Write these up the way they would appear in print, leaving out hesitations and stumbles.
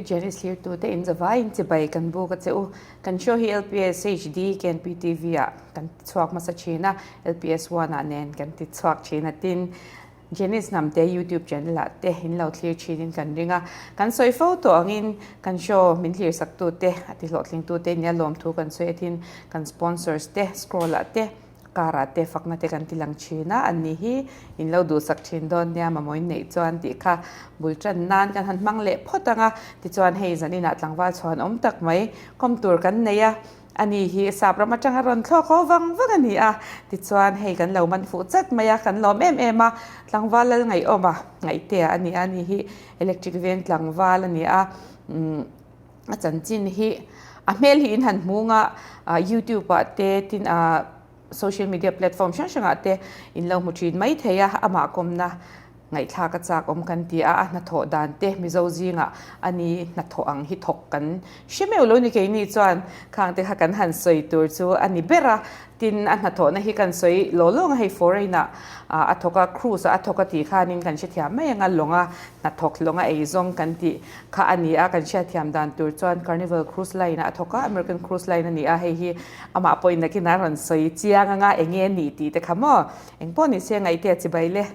Janice Hlirtu te in zavaiin chibai kan buk a che u. Kan show hi LPS HD KNPTV ah kan ti chhuak hmasa thin a, LPS One ah nen kan ti chhuak thin a tin Janice Hnamte YouTube channel ah te in lo thlir thin in kan ring a. Kan sawi fo tawh angin kan show min thlir sak tu te a ti hlawhtling tu te nia lawmthu kan sawi a tin kan sponsors te scroll ah te Karah te fakna te kan ti lang thin a, an ni hi in lo duhsak thin dawn nia mamawin neih chuan tih kha bul tan nan kan han hmang leh phawt ang a, tichuan hei zaninah tlangval chhuan awm tak mai kawm tur kan nei a, ani hi sap ram atanga rawn thlawk ho vang vang a ni a, tichuan hei kan lo man fuh chat mai a, kan lawm em em a, tlangval lal ngaihawm a, ngaihtea a ni a, ani hi electric veng tlangval a ni a, umm. A chanchin hi a hmel hi in han hmung a, youtube ah te tin ah social media platform hrang hrang ah te in lo hmu thin mai thei a, amah kawmna ngaihthlak a chak awm kan ti a, a hnathawh dan te Mizo zingah a ni hnathawh ang hi thawk kan hre meuh lo ni keini chuan khang te kha kan han sawi tur chu a ni ber a. Tin, a hnathawhna hi kan sawi law lawng a, hei foreign ah a thawk a, cruise ah a thawk a tih khanin kan hrethiam mai ang a, lawng a hnathawk lawng a eizawng kan tih kha a ni a, kan hriatthiam dan tur chuan Carnival Cruise Line ah a thawk a, American Cruise Line a ni a, hei hi amah pawhin nakin a rawn sawi chiang ang a, eng nge nih tih te kha maw? Eng pawh ni se ngaihte a chibai le.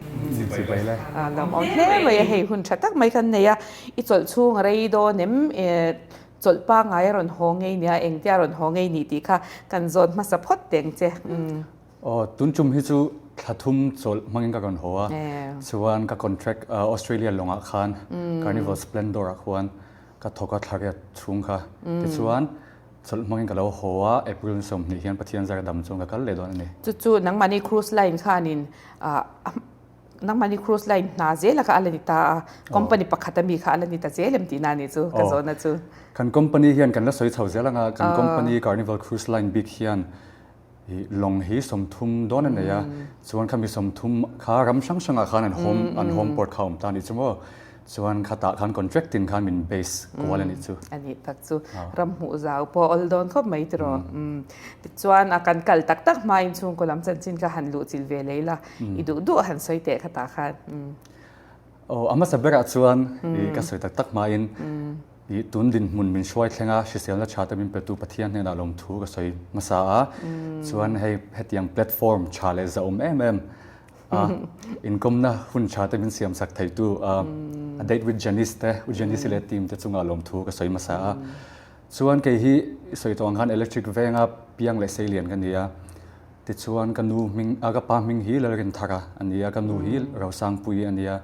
Chibai le. Lawmawm hle mai a, hei hun tha tak mai kan nei a, i chawlh chhung a rei dawn em? Chawlh pangai a rawn haw ngei nia, engtia a rawn haw ngei nih tih kha kan zawt hmasa phawt teng che. Aw, tun tum hi chu thla thum chawlh hmangin ka rawn haw a, chuan ka contract Australia lawngah khan Carnival Splendor ah khuan ka thawk a thla riat chhung kha. Tichuan chawlh hmangin ka lo haw a, April ni 20 hian Pathian zar dam chuan ka kal leh dawn a ni. Chu chu nangmahni cruise line khanin Nangmahni cruise line hna zel a kha a la ni ta a, company pakhat a mi kha a la ni ta zel em tihna a nih chu ka zawhna chu. Kan company hian kan la sawi chho zel ang a, kan company Carnival Cruise Line bik hian lawng hi 30 dawn a nei a, chuan khami 30 kha ram hrang hrangah khan an home an home port kha a awm ta a nih chu maw. Chuan khatah khan contract in khan min base kual a nih chu. A nih tak chu. Ram hmuh zau pawh a awl dawn khawp mai tiraw. Tichuan a kan kal tak tak hmain chhungkaw lam chanchin kha han luh chilh ve lei la, i duh duh han sawi teh khatah khan. Aw, a hmasa berah chuan i ka sawi tak tak hmain i tun dinhmun min hruai thleng a, hriselna tha te min petu Pathian hnenah lawmthu ka sawi hmasa a. Chuan hei hetiang platform tha leh zahawm em em A inkawmna hun tha te min siam sak theitu a Date with Janice te, U Janice leh team te chungah lawmthu ka sawi hmasa a. Chuan kei hi i sawi tawh ang khan electric venga piang leh seilian ka ni a. Tichuan ka nu hming, ka pa hming hi Lalrinthara a ni a, ka nu hi Rosangpuii a ni a.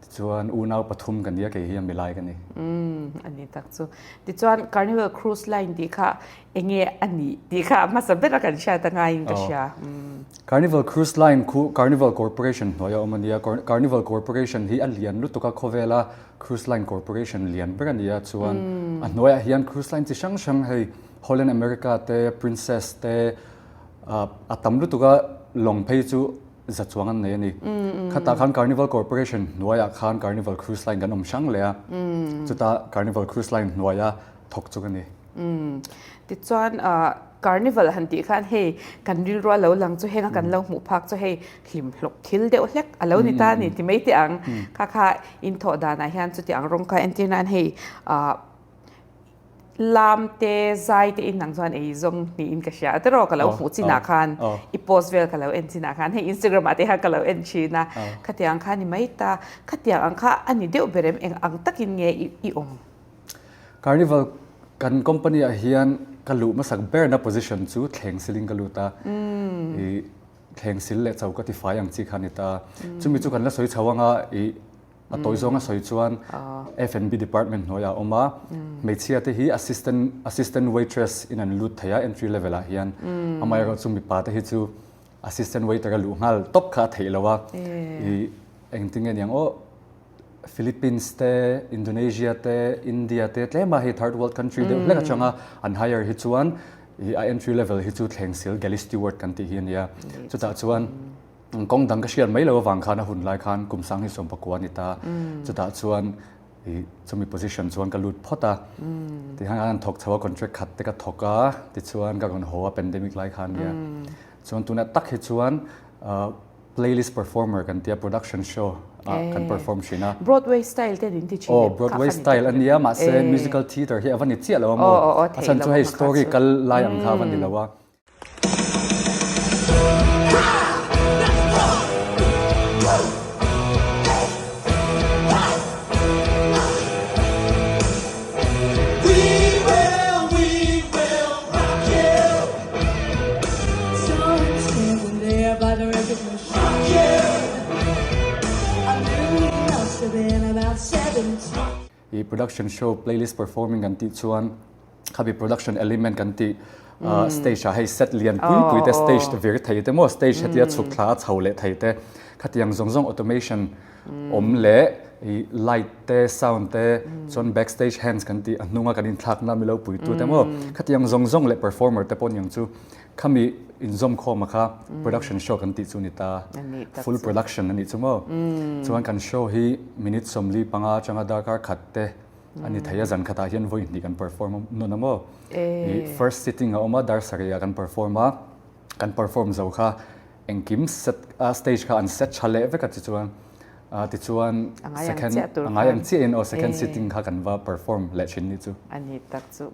Tichuan unau pathum ka ni a, kei hi a milai ka ni. Umm, a ni tak chu. Tichuan Carnival Cruise Line tih kha enge a nih tih kha a hmasa ber a kan hriat a ngaiin ka hria. Umm. Carnival Cruise Line khu Carnival Corporation hnuaia awm a ni a, Carnival Corporation hi a lian lutuk a, khawvela Cruise Line Corporation lian ber a ni a, chuan a hnuaiah hian Cruise Line chi hrang hrang hei Holland America te, Princess te, a tam lutuk a, lawng phei chu za chuang an nei a ni. Khatah khan Carnival Corporation hnuaiah khan Carnival Cruise Line kan awm hrang leh a, chutah Carnival Cruise Line hnuaia thawk chu ka ni. Tichuan Carnival han tih khan hei kan rilru a lo lang chu heng a kan lo hmuh phak chu hei hlim hlawk thil deuh hlek a lo ni ta a ni ti mai teh ang. Kha kha inthawh danah hian chuti ang rawng kha entir nan hei Lam te, zai te in ang chuan ei zawng niin ka hria a tiraw ka lo hmuh chinah khan i post vel ka lo en chinah khan hei Instagram ah te khan ka lo en thin a, khatiang kha ni mai ta, khatiang ang kha a ni deuh ber em eng ang takin nge i awm? Carnival kan company ah hian ka luh hmasak berna position chu thleng silin ka lut a, i thleng sil leh cho ka tifai ang chi kha a ni ta, chumi chu kan la sawi chho anga i A tawi zawnga sawi chuan F&B department hnuaiah a awm a, hmeichhia te hi assistant assistant waitress in an lut thei a entry level ah hian. Amaherawh chu mipa te hi chu assistant waiter a luh nghal tawp kha a theih lo a, i engtin nge niang aw Philippines te, Indonesia te, India te tlema hei third world country deuh hlek atanga an hire hi chuan i a entry level hi chu thleng sil galley steward kan tih hi a nia. Chutah chuan Kawng dang ka hriat mai lo avang khan a hun lai khan kum 2019 a ni ta. Chutah chuan i chumi position chuan ka lut phawt a. Tihian an thawk chho a contract khat te ka thawk a, tichuan ka rawn haw a pandemic lai khan nia. Chuan tunah tak hi chuan playlist performer kan tia production show. ah kan perform thin a. Broadway style te an ti thin em? Aw, Broadway style a nia, mahse musical theatre hi a va ni chiah lo a maw? A chhan chu hei story kal lai ang kha a va ni lo a. I production show playlist performing kan tih chuan khabi production element kan tih stage ah hei set lian pui pui te stage te vir thei te maw stage hetia chhuk thla a chho leh thei te khatiang zawng zawng automation awm leh i light te sound te chuan backstage hands kan tih a hnunga kan inthlakna milo puitu te maw khatiang zawng zawng leh performer te pawh niang chu Khami inzawmkhawma kha production show kan tih chu ni ta. Full production a nih chu maw. Chuan kan show hi minute 45 atanga darkar khat te a ni thei a, zan khatah hian vawi hnih kan perform nawn a maw. I first sitting a awm a, dar sarih ah kan perform a, kan perform zo kha engkim set a stage kha an set tha leh vek a tichuan tichuan second a ngai ang chiahin aw second sitting kha kan va perform leh thin ni chu. A ni tak chu.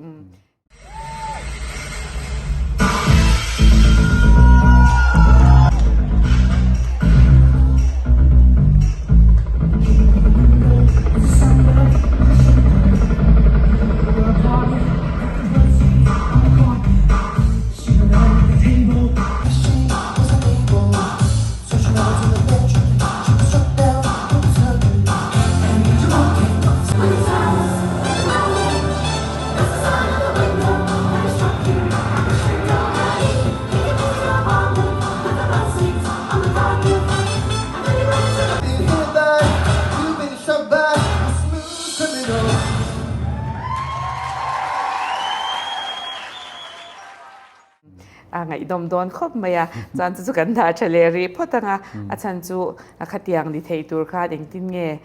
A ngaihdawm dawn khawp mai a, chuan chu chu kan dah tha leh rih phawt ang a, a chhan chu a khatiang ni thei tur khan engtin nge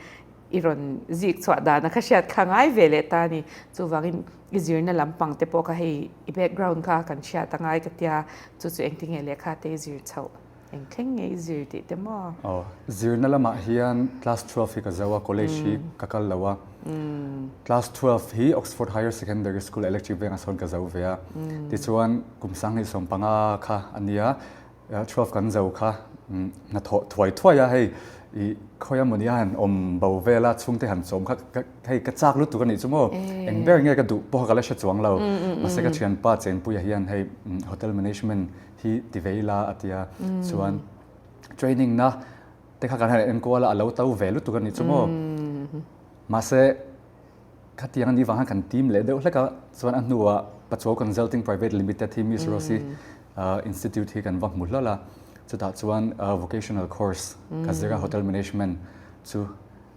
i rawn zik chhuah dan a kha hriat kha ngai ve leh ta a ni. Chuvangin i zirna lampang te pawh kha hei i background kha kan hriat a ngai ka tia, chu chu engtin nge lehkha te i zir chhoh, eng thleng nge i zir tih te maw? Aw, zirna lamah hian class 12 hi ka zo a, college hi ka kal lo a. Class 12 hi Oxford Higher Secondary School Electric Vengah sawn ka zo ve a. Tichuan kum 2015 kha a nia, 12 kan zo kha hnathawh thuai thuai a hei i khawi amawni a han awm bo vel a chhungte han chawm kha hei ka chak lutuk a nih chu maw eng ber nge ka duh pawh ka la hre chuang lo mahse ka thianpa chenpuia hian hei hotel management hi ti ve ila a tia chuan training na te kha kan han enkual a a lo to ve lutuk a nih chu maw mahse Khatiang a nih vang khan kan team leh deuh hlek a, chuan a hnuah Pachuau Consulting Private Limited hi Miss Rosy Institute hi kan va hmu hlawlh a, chutah chuan vocational course ka zir a, Hotel Management chu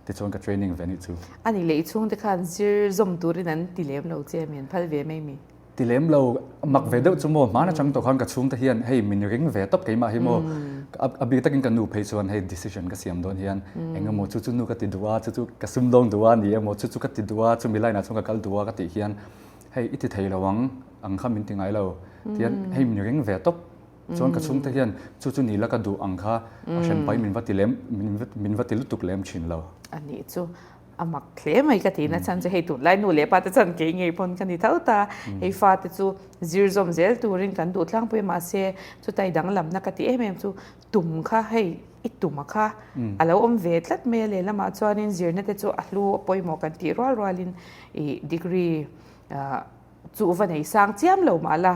tichuan ka training ve nih chu. A nih leh i chhungte khan zir zawm turin an ti lem lo che mi, an phal ve mai mi? Ti lem lo, mak ve deuh chu maw, hmaan atang tawh khan ka chhungte hian hei min ring ve tawp keimah hi maw, a bik takin ka nu phei chuan hei decision ka siam dawn hian eng emaw chu chu nu ka ti duh a, chu chu ka sumdawng duh a ni emaw chu chu ka ti duh a, chumi line ah chuan ka kal duh a ka tih hian hei i ti thei lo ang, ang kha min ti ngai lo tihian hei min ring ve tawp chuan ka chhungte hian chu chu ni la ka duh ang kha a hranpai min va ti lem min va ti lutuk lem thin lo. A nih chu A mak hle mai ka tihna chhan chu hei tunlai nu leh pa te chuan kei ngei pawn ka ni tho ta. Hei fate chu zir zawm zel turin kan duh tlangpui a mahse chutai danglamna ka ti em em chu tum kha hei i tuma kha a lo awm ve tlat mai a lehlamah chuanin zirna te chu a hlu a pawimawh kan tih rual rualin ih degree ah Chu va nei sang chiam lo mah la,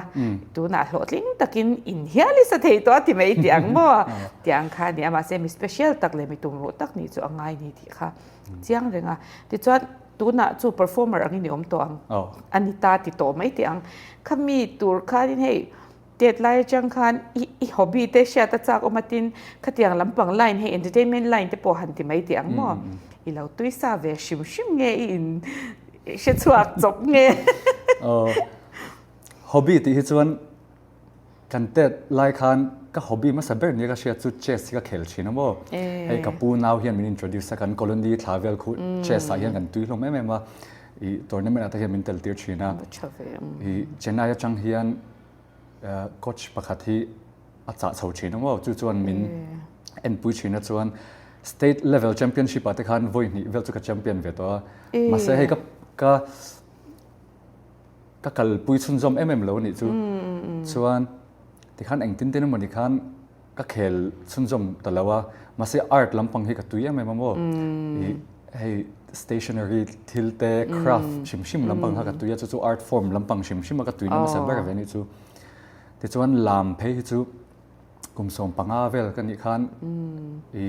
tunah hlawhtling takin in hial i sa thei tawh a ti mai tih ang maw? Tih ang kha a ni a, mahse mi special tak leh mi tumruh tak nih chu a ngai ni tih kha chiang reng a. Tichuan tunah chu performer angin i awm tawh ang a ni ta ti tawh mai tih ang. Khami tur khanin hei Tet lai atang khan i i hobby te hriat a chak awm a tin khatiang lampang line hei entertainment line te pawh han ti mai tih ang maw? I lo tui sa ve hrim hrim nge i in hre chhuak chawp nge? Aw hobby tih hi chuan kan tet lai khan ka hobby hmasa ber nia ka hriat chu chess hi ka khel thin a maw? Hei ka pu nau hian min introduce a kan colony thla vel khu chess ah hian kan tui hlawm em em a i tournament ah te hian min tel tir thin a i Chennai atang hian Coach pakhat hi a chah chho thin a maw? Chu chuan min enpui thin a chuan. State level championship ah te khan vawi hnih vel chu ka champion ve tawh a. Mahse hei ka ka ka kalpui chhunzawm em em lo a nih chu. Chuan tikhan engtin tin emawni khan ka khel chhunzawm ta lo a. Mahse art lampang hi ka tui em em a maw. Ih hei stationery thil te craft hrim hrim lampang kha ka tui a chu chu art form lampang hrim hrim a ka tuina hmasa ber ve a nih chu. Tichuan lam phei hi chu Kum 15 vel ka nih khan i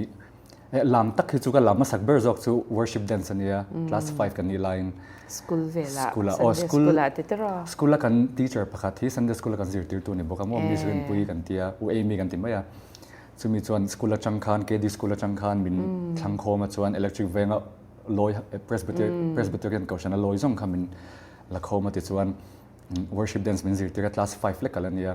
lam tak hi chu ka lam hmasak ber zawk chu worship dance a nia class 5 kan nih laiin school vela school ah oh school ah te tiraw school a kan teacher pakhat hi Sunday school a kan zirtirtu ni bawk a maw Miss Rinpui kan tia U Amy kan ti mai a chumi chuan school atang khan KD school atang khan min thlang khawm a chuan electric venga lawi Presbyterian Kohhran a lawi zawng kha min la khawm a tichuan Worship dance min zirtir a class 5 lek kal ania.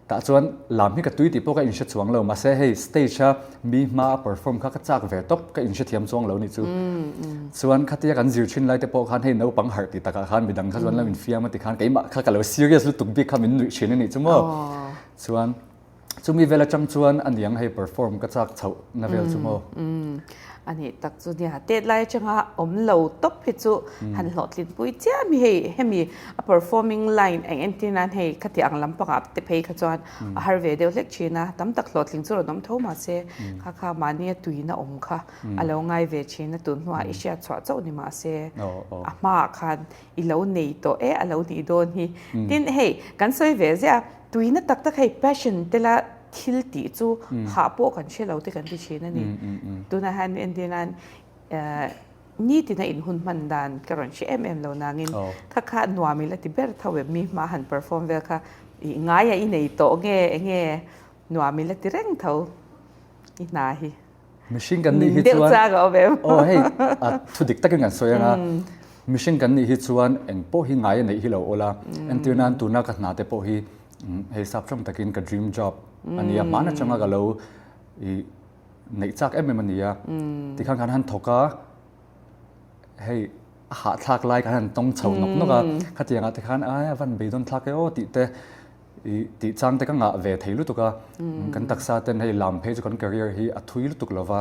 Tah chuan lam hi ka tui tih pawh ka inhre chuang lo mahse hei stage a mi hma a perform kha ka chak ve tawp ka inhre thiam chuang lo nih chu. Chuan khatia kan zir thin lai te pawh khan hei naupang harh tih takah khan midang kha chuan lo infiam a ti khan keimah kha ka lo serious lutuk bik kha min nuih thin a nih chu maw. Chuan Chumi vel atang chuan a niang hei perform ka chak chhoh na vel chu maw? A nih tak chu nia, tet lai atanga awm lo tawp hi chu han hlawhtlin pui chiah mi hei hemi a performing line eng entir nan hei khati ang lampangah te phei kha chuan a har ve deuh hlek thin a, tam tak hlawhtling chu rawn awm tho mahse kha kha mahnia tuina awm kha a lo ngai ve thin a, tun hnuah i hriat chhuah chauh ni mahse a hmaah khan i lo nei tawh e a lo nih dawn hi. Tin hei kan sawi ve ziah a, tuina tak tak hei passion te la thil tih chu hah pawh kan hre lo te kan ti thin a ni. Tunah hian entir nan nitina in hun hman dan ka rawn hre em em lo nangin kha kha nuam ila ti ber tho em mi hma han perform vel kha i ngaia i nei tawh nge enge nuam ila ti reng tho i hna hi. Mihring kan nih hi chuan aw hei a thu dik takin kan sawi anga mihring kan nih hi chuan eng pawh hi ngai a neih hi lo awl a entir nan tuna ka hna te pawh hi hei sap tawng takin ka dream job a nia hman atanga ka lo i neih chak em em a nia tikhan kan han thawk a hei a hahthlak lai kan han tawng chho nawk nawk a khatiangah tikhan ai a van beidawn thlak e aw tih te I tih chang te ka ngah ve thei lutuk a, kan taksa ten hei lam phei chu kan career hi a thui lutuk lo va,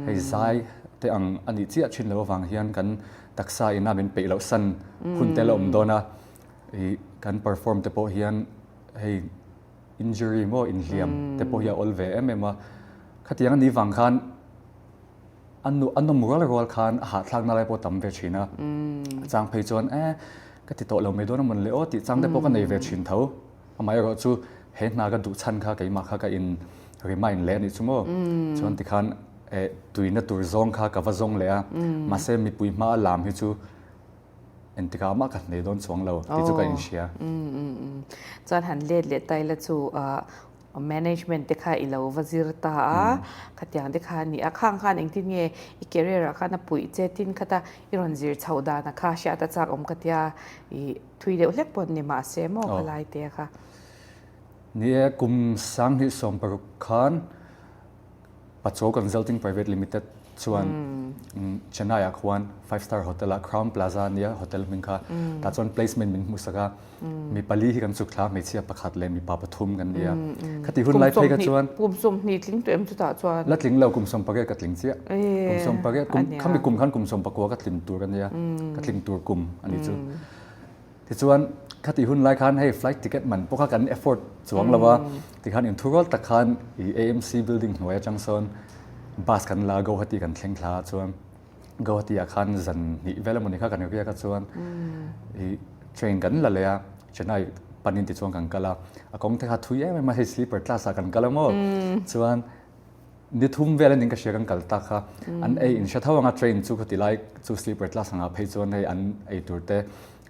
hei zai te ang a nih chiah thin lo avang hian kan taksa ina min peih loh san hun te la awm dawn a, i kan perform te pawh hian hei injury maw inhliam te pawh hi a awl ve em em a, khatiang a nih vang khan A nu a nawm rual rual khan a hahthlakna lai pawh tam ve thin a. A chang phei chuan e ka ti tawh lo mai dawn a mawn le aw tih chang te pawh ka nei ve thin tho. Amaherawh chu he hna ka duh chhan kha keimah kha ka in remind leh a nih chu maw. Chuan tikhan e tuina tur zawng kha ka va zawng leh a. Mahse mipui hma a lam hi chu engtikah mah ka hnei dawn chuang lo tih chu ka inhria. Chuan han let leh ta ila chu Management te kha i lo va zir ta a, khatiang te kha a ni a. Khang khan engtin nge i career ah khan a puih che tin khata i rawn zir chhoh dan a kha hriat a chak awm ka tia i thui deuh hlek pawh ni mahse maw khalai te kha. Ni e, kum 2016 khan Pachaw Consulting Private Limited chuan Chennai ah khuan five star hotel ah Crown Plaza nia hotel hming kha tah chuan placement min hmuhsak a, mi pali hi kan chuk thla hmeichhia pakhat leh mipa pathum kan ni a, khati hun lai phei kha chuan kum 20 tling tawh em chutah chuan? La tling lo kum 18 ka tling chiah, kum 18 kum khami kum khan kum 19 ka tlin tur a nia, ka tling tur kum a nih chu. Tichuan, khatih hun lai khan hei flight ticket man pawh kha kan afford chuang lo a, tikhan inthurual tak khan i AMC building hnuai atang sawn bus kan la a, Guwahati kan thleng thla a chuan Guwahati ah khan zan hnih vel emawni kha kan riak a chuan i train kan la leh a, Chennai panin tichuan kan kal a, a kawng te kha thui em em a, hei sleeper class ah kan kal a maw chuan Ni thum vel anin ka hria kan kal tak kha. An ei in hre tho anga train chu khati lai chu sleeper class anga phei chuan hei an ei tur te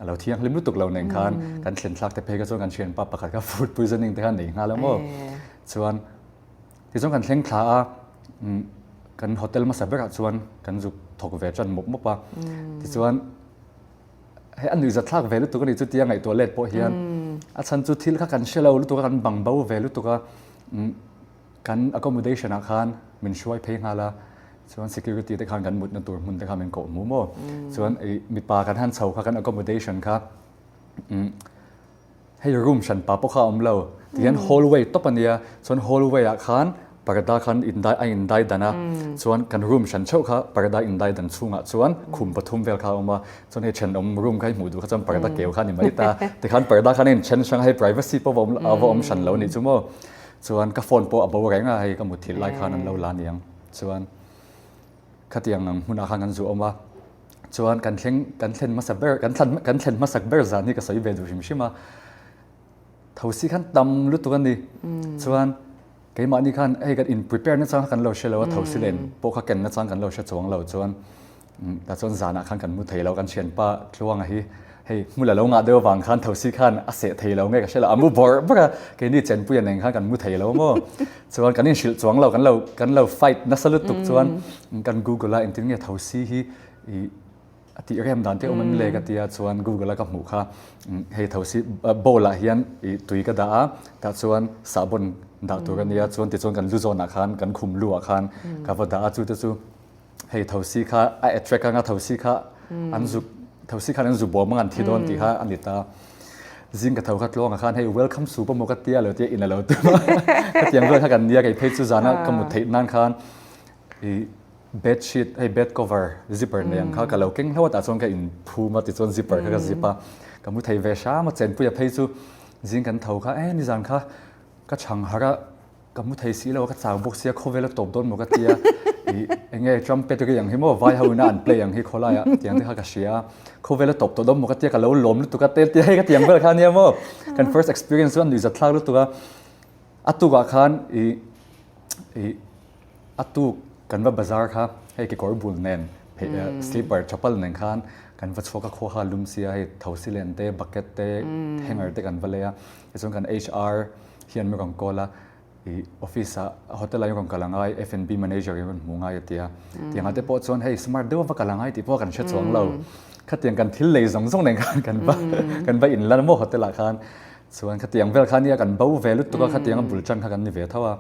a lo thianghlim lutuk lo nen khan kan thlen thlak te phei kha chuan kan thianpa pakhat kha food poisoning te kha nei nghal a maw. Chuan tichuan kan thleng thla a kan hotel hmasa berah chuan kan zuk thawk ve tan mawp mawp a. Tichuan hei a nuihzat thlak ve lutuk a ni chutia ngaihtuah let pawh hian a chhan chu thil kha kan hre lo lutuk a kan bang bo ve lutuk a. Kan accommodation ah khan min hruai phei nghal a, chuan security te khan kan mutna tur hmun te kha min koh hmu maw. Chuan i mipa kan han chho kha kan accommodation kha hei room hran pa pawh kha a awm lo, tihian hallway tawp a nia, chuan hallway ah khan Parda khan indai a indai dan a, chuan kan room hran theuh kha parda indai dan chhungah chuan khum pathum vel kha a awm a, chuan hei thenawm room kha i hmuh duh kha chuan parda keu kha a ni mai ta, tikhan parda khan a inthen hrang a, hei privacy pawh va awm a va awm hran lo a nih chu maw, chuan ka phone pawh a bo reng a, hei ka muthilh lai khan an lo la aniang, chuan khatiang ang hmunah khan kan zu awm a, chuan kan thleng kan thlen hmasa ber kan thlan kan thlen hmasak ber zan hi ka sawi ve duh hrim hrim a. Thosi khan tam lutuk a ni. Chuan keimahni khan hei kan in prepare na chang kha kan lo hre lo a, thosi len pawh kha ken na chang kan lo hre chuang lo. Chuan tah chuan zanah khan kan mu thei lo, kan thianpa Tluanga hi hei hmul a lo ngah deuh avang khan thosi khan a seh thei lo nge ka hre lo, a mu bawrh bawrh a, keini chenpuia nen khan kan mu thei lo maw. Chuan kan inhrilh chuang lo, kan lo kan lo fight nasa lutuk chuan kan google a engtin nge thosi hi ih A tih rem dan te awm em le ka tia chuan Google a ka hmuh kha hei thosi bowl ah hian ih tui ka dah a tah chuan sahbawn dah tur a nia chuan tichuan kan lu zawnah khan kan khum lu ah khan ka va dah a chu te chu hei thosi kha a attract anga thosi kha an zuk thosi khan an zu bawm anga an thi dawn tih kha a ni ta zing ka tho kha tluangah khan hei welcome soup emaw ka tia lo tia in a lo tum a hetiang vel kha kan nia kei phei chu zana ka mut theih nan khan ih Bed sheet hei bed cover zipper nei ang kha ka lo keng hlauh a tah chuan ka in phum a tichuan zipper kha ka zip a ka mu thei ve hram a chenpui a phei chu zing kan tho kha e nizan kha ka chhang har a ka mu thei si lo a ka chau bawk sia khawvel a tawp dawn maw ka tia ih eng nge trumpet ri ang hi maw vai ho ina an play ang hi khawlai ah tiang te kha ka hria a khawvel a tawp tawh dawn maw ka tia ka lo lawm lutuk a tel tia hei ka tiang vel kha ania maw kan first experience chu a nuihzat thlak lutuk a a tukah khan ih ih A tuk kan va bazar kha hei kekawr bul nen slipper chapal nen khan kan va chhuak a khua kha lum sia hei thosi len te bucket te hanger te kan va lei a tichuan kan HR hian min rawn call a ih office ah hotel ah in rawn kal angai F&B manager in rawn hmu ngai a tia tiang ah te pawh chuan hei smart deuh a va kal angai tih pawh kan hre chuang lo khatiang kan thil lei zawng zawng nen khan kan va kan va in lan maw hotel ah khan chuan khatiang vel kha nia kan bo ve lutuk a khatiang a bul tan kha kan ni ve tho a.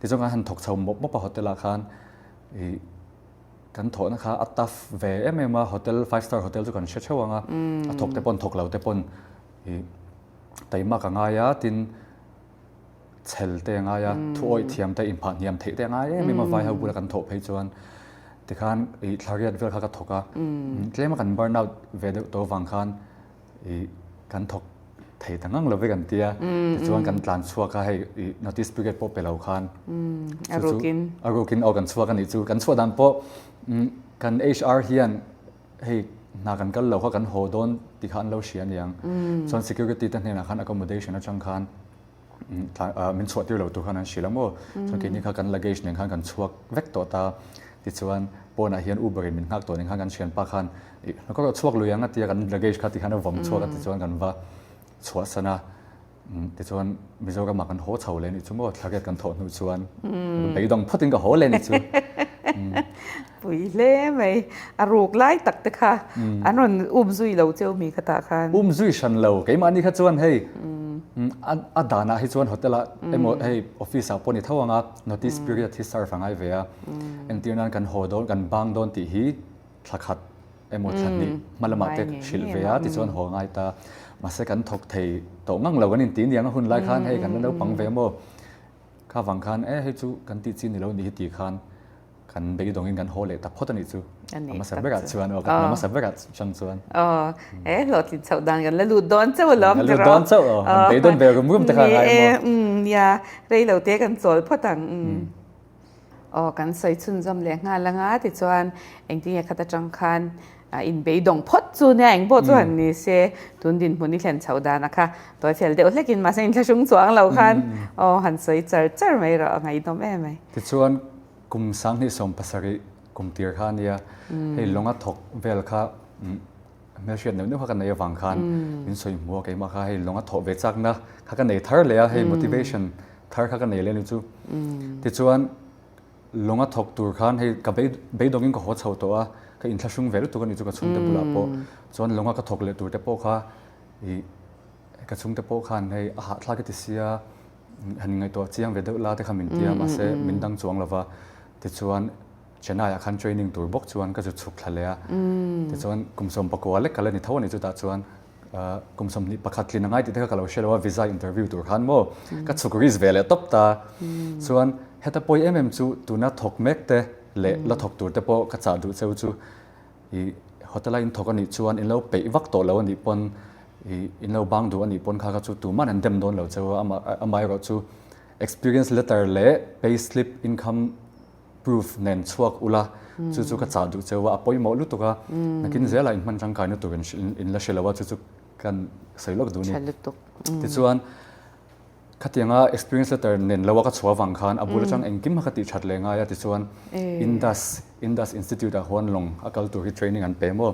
Tichuan kan han thawk chho mawp mawp a hotel ah khan ih kan thawhna kha a tough ve em em a hotel five star hotel chu kan hre theuh ang a a thawk te pawn thawk lo te pawn ih taimak a ngai a tin chhel te a ngai a thu awih thiam te inphah hniam theih te a ngai em em a vai ho bula kan thawh phei chuan tikhan ih thlariat vel kha ka thawk a tlem a kan burn out ve deuh tawh avang khan ih kan thawk thei ta ngang lo ve kan tia tichuan kan tlan chhuak a hei ih notice period pawh pe lo khan a rukin a rukin aw kan chhuak a nih chu kan chhuah dan pawh kan HR hian hei hna kan kal lo kha kan haw dawn tih kha an lo hria aniang chuan security te hnenah khan accommodation atang khan Min chhuah tir lo tur khan an hrilh a maw? Chuan keini kha kan luggage nen khan kan chhuak vek tawh ta. Tichuan pawnah hian Uber in min nghak tawh nen khan kan thianpa khan ih ka rawh chhuak lui ang a tia kan luggage kha tikhan a vawm chhuak a tichuan kan va chhuahsan a. Tichuan Mizoramah kan haw chho leh nih chu maw? Thlariat kan thawh hnu chuan beidawng phawtin ka haw leh nih chu. Pui hle mai. A ruk lai tak te kha an rawn um zui lo cheu mi kha tah khan. Um zui hran lo. Keimahni kha chuan hei a danah hi chuan hotel ah emaw hei office ah pawh ni tho ang a notice period hi serve a ngai ve a. Entir nan kan haw dawn kan bang dawn tih hi thla khat emaw thla hnih hma lamah te hrilh ve a tichuan haw a ngai ta. Mahse kan thawk thei tawh ngang lo kan inti niang a hun lai khan hei kan la naupang ve maw. Kha vang khan e hei chu kan tih chi ni lo nih hi tih khan Kan beidawngin kan haw leh ta phawt a nih chu. A hmasa berah chuan aw, ka hmasa berah chang chuan. Aw, e hlawhtlin chhoh dan kan la lut dawn chauh alawm tiraw. Kan la lut dawn chauh aw, kan beidawn ve rum rum te kha a ngai maw. Nia, rei lo te kan chawl phawt ang. Aw, kan sawi chhunzawm leh nghal anga tichuan engtinge khat atang khan in beidawng phawt chu nia eng pawh chu han ni se tun dinhmun i thlen chhoh dan a kha tawi fel deuh hlekin mahse inthlahrung chuang lo khan aw han sawi char char mai rawh a ngaihnawm em mai. Tichuan Kum 2017 kum tir kha a nia, hei lawnga thawk vel kha hmelhriat neuh neuh kha ka nei avang khan min sawi hmu a, keimah kha hei lawnga thawh ve chakna kha ka nei thar leh a, hei motivation thar kha ka nei leh a ni chu. Tichuan lawnga thawk tur khan hei ka beidawngin ka haw chho tawh a, ka inthlahrung ve lutuk a ni chu ka chhungte bulah pawh. Chuan lawnga ka thawk leh tur te pawh kha ih ka chhungte pawh khan hei a hahthlak i ti sia, Han ngaihtuah chiang ve deuh la te kha min ti a, mahse min dang chuang lo va. Tichuan Chennai ah khan training tur bawk chuan ka zu chhuk thla leh a. Tichuan kum 19 lek ka la ni tho a ni chutah chuan. Kum 21 tlin a ngai tih te kha ka lo hre lo a, visa interview tur khan maw ka chhuk risk ve leh tawp ta. Chuan heta pawi em em chu tuna thawk mek te leh la thawk tur te pawh ka chah duh cheu chu i hotel a in thawk a nih chuan in lo peih vak tawh lo a nih pawn i in lo bang duh a nih pawn kha kha chu tuman an dem dawn lo cheu a, amaherawh chu experience letter leh pay slip income proof nen chhuak ula chu chu ka chah duh cheu a, a pawimawh lutuk a, nakin zelah in hman tangkaina tur in la hre lo a, chu chu kan sawi lawk duh a ni. Tichuan khatianga experience letter nen lo a ka chhuah avang khan a bul atang engkim kha ka tih that leh ngai a, tichuan Indus Indus Institute ah huan lawng a kal tur hi training an pe maw,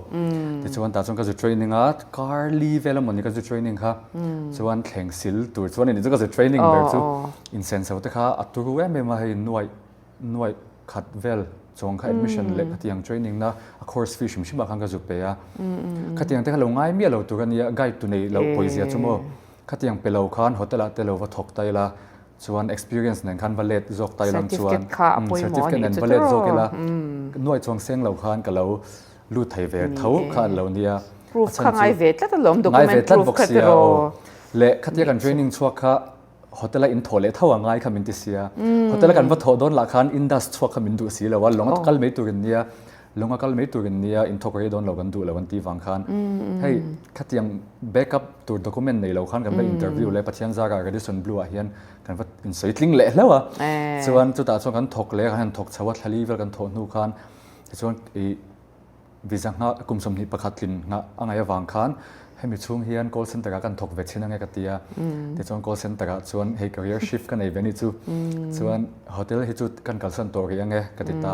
tichuan tah chuan ka zu training a, karli vel emaw ni ka zu training kha, chuan thleng sil tur chuan a ni chu ka zu training ber chu insenso te kha a turu em em a hei nuaih nuaih khat vel chuang kha admission leh khatiang training na a course fee hrim hrim ah khan ka zu pe a, khatiang te kha lo ngai miah lo tur a nia guide tu nei loh pawizia chu maw khatiang pe lo khan hotel ah te lo va thawk ta ila chuan experience nen khan va let zawk ta ilang chuan certificate nen va let zawk ila nuaih chuang seng lo khan ka lo lut thei ve tho kha an lo nia proof kha ngai ve tlat alawm document proof kha tiraw leh khatia kan training chhuak kha Hotel a in thawh leh tho a ngai kha min ti sia. Hotel a kan va thawh dawn lah khan indus chhuak kha min duh si lo a, lawng a kal mai tur in nia, lawng a kal mai tur in nia, in thawk rei dawn lo kan duh lo an tih vang khan hei khatiang back up tur document nei lo khan kan va interview leh Pathian zarah Radisson Blu ah hian kan va insawi tling leh hlauh a. Chuan chutah chuan kan thawk leh a, kan han thawk chho a, thlali vel kan thawh hnu khan tichuan ih Visa nghah kum 21 tlin nghah a ngaih avang khan hemi chhung hian call center ah kan thawk ve chhin ange ka ti a. Tichuan call center ah chuan hei career shift ka nei ve ni chu. Chuan hotel hi chu kan kalsan tawh rih ange ka ti ta.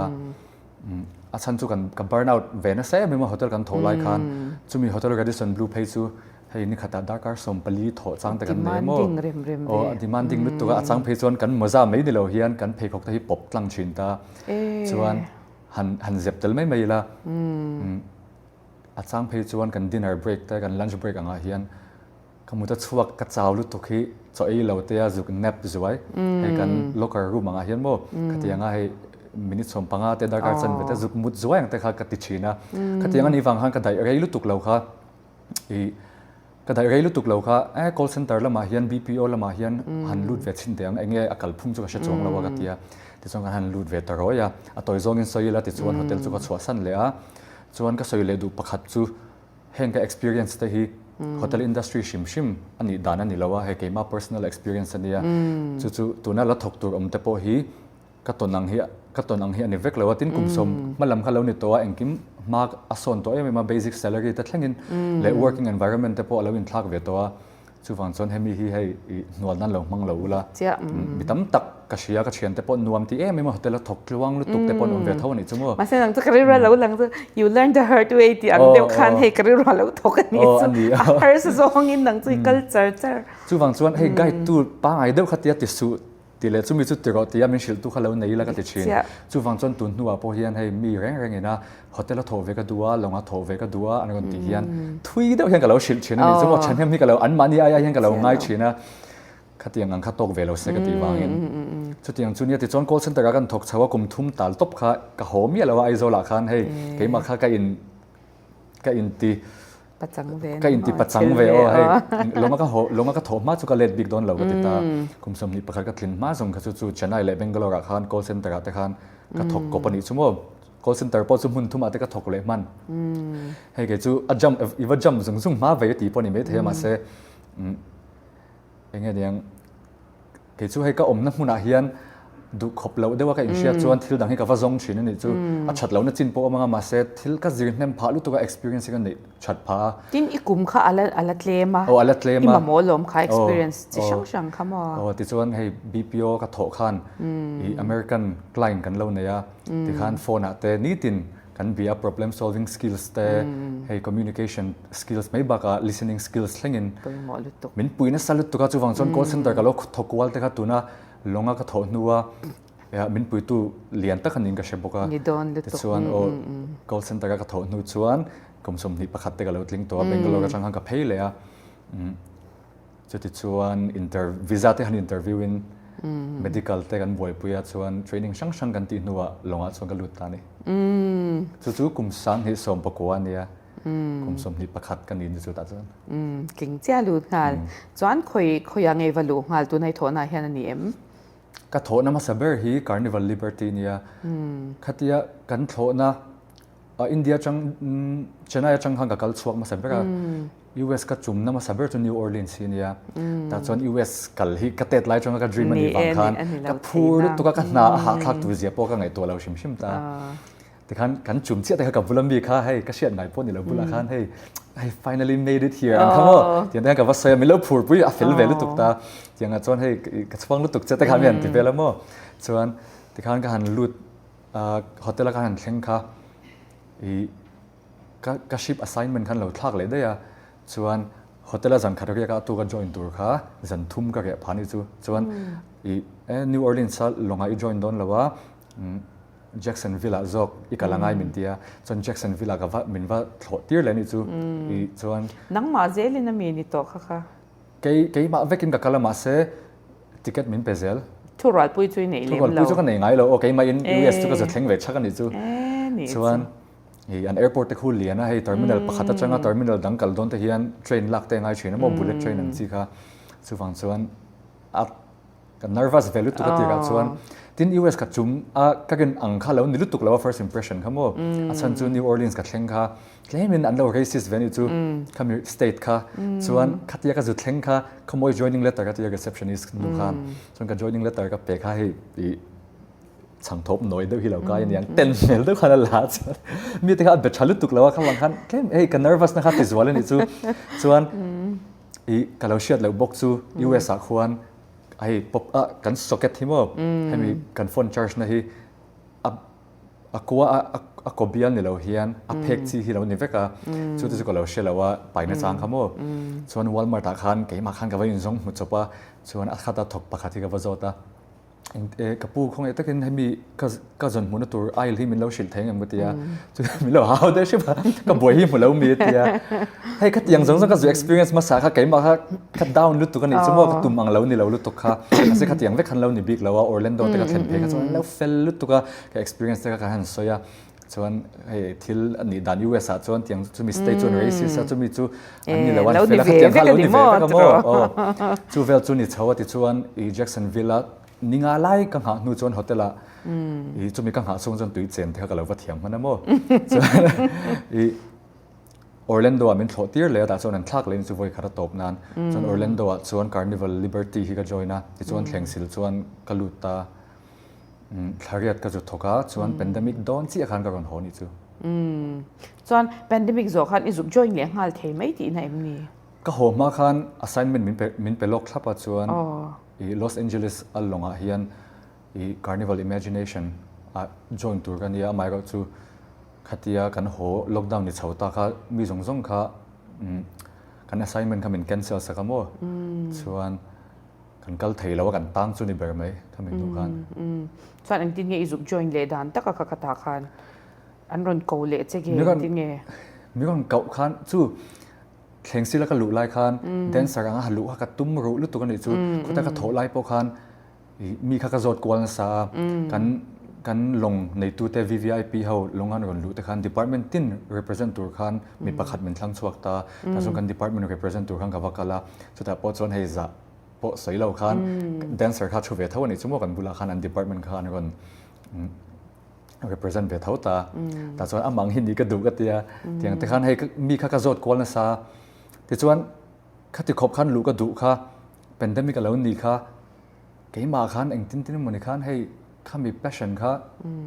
A chhan chu kan ka burn out ve nasa em em a hotel kan thawh lai khan. Chumi hotel Radisson Blu phei chu hei ni khatah darkar 14 thawh chang te kan nei a maw. Aw a demanding lutuk a, a chang phei chuan kan mawza mai ni lo hian kan pheikhawk te hi pawp tlang thin ta. Chuan han han zep tel mai mai ila a chang phei chuan kan dinner break te kan lunch break angah hian ka mut a chhuak ka chau lutuk hi chaw ei lo te a zuk nap zuai hei kan locker room angah hian maw khatianga hei minute 15 te darkar chanve te zuk mut zuai ang te kha ka ti thin a khatiang anih vang khan ka daih rei lutuk lo kha i Ka daih rei lutuk lo kha, eh call center lamah hian BPO lamah hian han lut ve chhin teh ang, enge a kalphung chu ka hre chuang lo a ka ti a. Tichuan kan han lut ve ta rawi a, a tawi zawngin sawi ila tichuan hotel chu ka chhuahsan leh a. Chuan ka sawi leh duh pakhat chu heng ka experience te hi hotel industry hrim hrim a nih dan a ni lo a, hei keimah personal experience a nia. Chu chu tuna la thawk tur awm te pawh hi Ka tawn ang hi ka tawn ang hi a ni vek lo a, tin kum sawm hma lam kha lo ni tawh a, engkim hma a sawn tawh em em a, basic salary te thlengin leh working environment te pawh a lo inthlak ve tawh a, chuvang chuan hemi hi hei i hnual nan lo hmang lo ula, mi tam tak ka hria ka thian te pawh nuam ti em em a, hotel a thawk tluang lutuk te pawh an awm ve tho a nih chu maw. Mahse nang chu ka rilru a lo lang chu you learn the hard way tih ang deuh khan hei ka rilru a lo thawk a nih chu, a harsa zawngin nang chu i kal char char. Chuvang chuan hei guide tu pangngai deuh kha tia ti suh Ti leh chumi chu ti rawh tia min hrilhtu kha lo nei ila ka ti thin. Chuvang chuan tun hnuah pawh hian hei mi reng reng ina hotel a thawh ve ka duh a, lawng a thawh ve ka duh a an rawn tih hian thui deuh hian ka lo hrilh thin a ni. Chu maw thahnem hi ka lo anmahni aia hian ka lo ngai thin a, khatiang ang kha tawk ve lo se ka tih vangin. Chutiang chu nia tichuan call center ah kan thawk chho a kum thum tal tawp kha ka haw miah lo a Aizawl ah khan hei keimah kha ka in ka inti Pachang ve ka inti pachang ve aw hei lawnga ka haw lawnga ka thawh hma chu ka let bik dawn lo ka ti ta kum 21 ka tlin hma zawng kha chu chu Chennai leh Bangalore ah khan call center ah te khan ka thawk kawp a nih chu maw call center pawh chu hmun thum ah te ka thawk leh hman hei kei chu a jump i va jump zung zung hma vei a tih pawh a ni maithei a mahse Enge niang, kei chu hei ka awmna hmunah hian duh khawp loh deuha ka inhriat chuan thil dang hi ka va zawng thin a nih chu. A that lohna chin pawh a awm ang a, mahse thil ka zir hnem phah lutuk a, experience hi ka neih that phah a. Tin, i kum kha a la a la tlem a. Aw, a la tlem a. I mamawh lawm kha experience chi hrang hrang kha maw? Aw, tichuan hei BPO ka thawh khan i American client kan lo nei a, tikhan phone ah te nitin kan bia problem solving skills te hei communication skills mai bakah listening skills thlengin min pui nasa lutuk a chuvang chuan call center ka lo thawk kual te kha tuna lawnga ka thawh hnua min puitu lian tak anin ka hre bawk a tichuan aw call center a ka thawh hnu chuan kum 21 te ka lo tling tawh a Bangalore atang khan ka phei leh a Chutichuan inter visa te han interview in medical te kan buaipui a chuan training hrang hrang kan tih hnuah lawngah chuan ka lut ta a ni. Chu chu kum 2019 a nia. Kum 21 ka ni ni chu tah chuan. Tling chiah lut nghal. Chuan khawi khawiah ngei va luh nghal tunah i thawhna hian a ni em? Ka thawhna hmasa ber hi Carnival Liberty nia. Khatia kan thlawhna India atang Chennai atang khan ka kal chhuak hmasa ber a. US ka chumna hmasa ber chu New Orleans hi ania. Tah chuan US kal hi ka tet lai atanga ka dream a nih vang khan ka phur lutuk a ka hna a hahthlak tur zia pawh ka ngaihtuah lo hrim hrim ta. Tikhan kan chum chiah te kha ka bula mi kha hei ka hriat ngai pawh ni lo bulah khan hei I finally made it here an kha maw tiang te khan ka va sawi a min lo phur pui a fel ve lutuk ta tiang ah chuan hei ka chhuang lutuk che te khan mi han ti vel a maw chuan tikhan ka han lut hotel a ka han thleng kha i ka ka ship assignment khan lo thlak leh daih a chuan hotel a zan khat riak a tu ka join tur kha zan thum ka reh phah ni chu chuan i New Orleans a lawngah i join dawn lo a Jacksonville ah zawk i kal angai min ti a, chuan Jacksonville ah ka va min va thlawh tir leh anih chu i chuan. Nangmah zelin a mi ni tawh kha kha. Kei keimah vekin ka kal a mahse ticket min pe zel. Thurualpui chu i neih lem lo. Thurualpui chu ka nei ngai lo aw keimahin US chu ka za thleng ve chak anih chu. Chuan i an airport te khu lian a hei terminal pakhat atanga terminal dang kal dawn te hian train lak te a ngai thin a maw bullet train ang chi kha chuvang chuan a Ka nervous ve lutuk a tirah chuan tin US ka chum a ka rin ang kha lo ni lutuk lo a first impression kha maw a chhan chu New Orleans ka thleng kha tlemin an lo racist ve anih chu khami state kha chuan khatia ka zu thleng kha khawmawi joining letter ka tia receptionist nu khan chuan ka joining letter ka pe kha hei ih chhang thawp nawi deuh hi lo kai aniang ten hmel deuh khan a la chuan mi te kha a be tha lutuk lo a kha vang khan tlem hei ka nervous na kha ti zual anih chu chuan ih ka lo hriat loh bawk chu US ah khuan Hei pop a kan socket hi maw hemi kan phone charge na hi a a kua a a kaw bial ni lo hian a phek chi hi lo ni vek a chu te chu ka lo hre lo a paina chang kha maw chuan Walmart ah khan keimah khan ka va inzawng hmu chawp a chuan a khat a thawk pakhat hi ka va zawt a ka pu khawngaih takin hemi ka ka zawn hmuhna tur aisle hi min lo hrilh thei ang em ka ti a chu min lo hau deuh hrep a ka buai hi hmu lo mi a ti a hei khatiang zawng zawng ka zu experience hmasa kha keimah kha ka down lutuk a nih chu maw ka tum ang lo ni lo lutuk kha mahse khatiang vek khan lo ni bik lo a Orlando te ka thlen phei kha chuan an lo fel lutuk a ka experience te kha ka han sawi a chuan hei thil a nih dan US ah chuan tiang chumi state chuan racist a chumi chu an ni lo an fel a khatiang kha lo ni ve vek a maw aw chu vel chu ni chho a tichuan i Jacksonville a Ni nga lai ka nghah hnu chuan hotel ah i chumi ka nghah chhung chuan tui chen te kha ka lo va thiam hman a maw. Chuan i Orlando ah min thlawh tir leh a tah chuan an thlak leh in chu vawi khat a tawp nan. Chuan Orlando ah chuan Carnival Liberty hi ka join a, tichuan thleng sil chuan ka lut ta. Thlariat ka zu thawk a, chuan pandemic dawn chiah khan ka rawn haw nih chu. Chuan pandemic zawh khan i zuk join leh nghal thei mai tihna em ni? Ka haw hma khan assignment min pe min pe lawk thlap a chuan i Los Angeles a lawngah hian i Carnival Imagination ah join tur ka nia amaherawh chu khatia kan haw lockdown ni chho ta kha mi zawng zawng kha kan assignment kha min cancel sak a maw chuan kan kal thei lo a kan tang chu ni ber mai khami hnu khan. Chuan engtin nge i zuk join leh dan tak a kha khatah khan an rawn ko leh che nge engtin nge? Mi rawn koh khan chu Thleng sila ka luh lai khan dancer anga ha luh kha ka tum ruh lutuk a nih chu. Khawta ka thawh lai pawh khan mi kha ka zawt kual nasa a, kan kan lawng neitute VVIP ho lawng an rawn luh te khan department tin represent tur khan mi pakhat min thlang chhuak ta. Tah chuan kan department represent tur khan ka va kal a, chutah pawh chuan hei zah pawh sawi lo khan dancer kha thu ve tho a nih chu maw kan bulah khan an department kha an rawn represent ve tho ta tah chuan amah ang hi ni ka duh ka tia tiang te khan hei mi kha ka zawt kual nasa tichuan khati khawp khan luh ka duh kha pandemic a lo ni kha keimah khan engtin tin emaw ni khan hei khami passion kha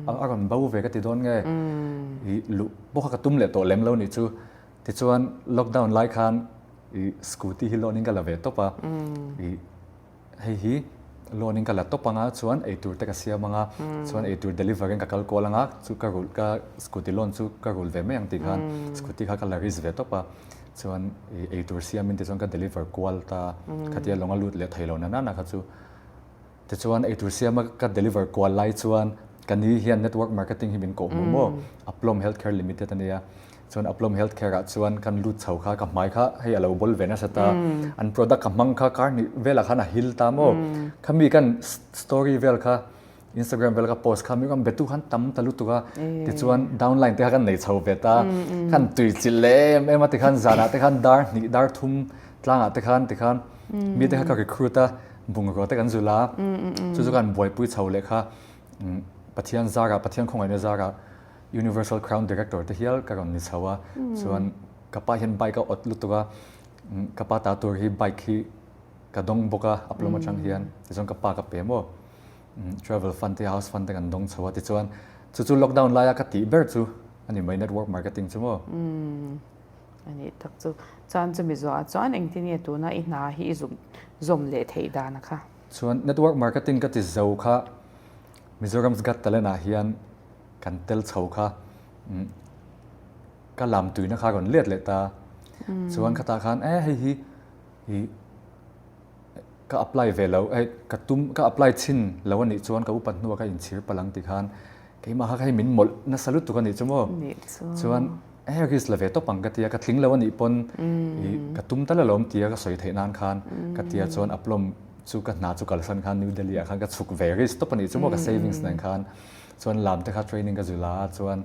a rawn bo ve ka ti dawn nge i luh pawh kha ka tum leh tawh lem lo nih chu tichuan lockdown lai khan i scooty hi loan in ka la ve tawp a i Hei hi loan in ka la tawp anga chuan eitur te ka siam anga chuan eitur deliver in ka kal kual anga chu ka rulh ka scooty loan chu ka rulh ve mai ang tih khan scooty kha ka la risk ve tawp a chuan eitur siam in tichuan ka deliver kual ta khatia lawng a lut leh thei lo na nana kha chu tichuan eitur siam a ka deliver kual lai chuan ka ni hian network marketing hi min kawh hmuh maw Aplom Healthcare Limited ania Chuan Aplom Healthcare ah chuan kan lut chho kha ka hmai kha hei a lo bawl ve nasa ta. An product ka hmang kha kar hnih velah khan a hil ta maw. Khami kan story vel kha. Instagram vel ka post kha mi rawn betu khan tam ta lutuk a, tichuan downline te kha kan nei chho ve ta, kan tui chilh leh em em a tikhan zanah te khan dar hnih dar thum tlangah te khan tikhan mi te kha ka recruit a, bungrua te kan zul a, chu chu kan buaipui chho leh kha Pathian zarah Pathian khawngaihna zarah Universal Crown Director te hial ka rawn ni chho a, chuan ka pa hian bike a awt lutuk a, ka pa ta tur hi bike hi ka dawng bawk a, a plum atang hian tichuan ka pa ka pe maw. Travel fund te house fund te kan dawng chho a tichuan chu chu lockdown laia ka tih ber chu a ni mai network marketing chu maw. A nih tak chu. Chuan chumi zuah chuan engtin nge tuna i hna hi i zuk zawm leh theih dan a kha? Chuan network marketing ka ti zo kha Mizoram's Got Talent ah hian kan tel chho kha ka lam tuina kha a rawn let leh ta. Chuan khatah khan e hei hi i ka apply ve lo hei ka tum ka apply chhin lo a nih chuan ka upat hnuah ka inchhir palh ang tih khan keimah kha hei min mawlh nasa lutuk a nih chu maw chuan hei risk la ve tawp ang ka tia ka tling lo a nih pawn ih ka tum tal alawm tia ka sawi theih nan khan ka tia chuan aplawm chu ka hna chu kalsan khan New Delhi ah khan ka chhuk ve risk tawp a nih chu maw ka savings nen khan chuan lam te kha training ka zul a chuan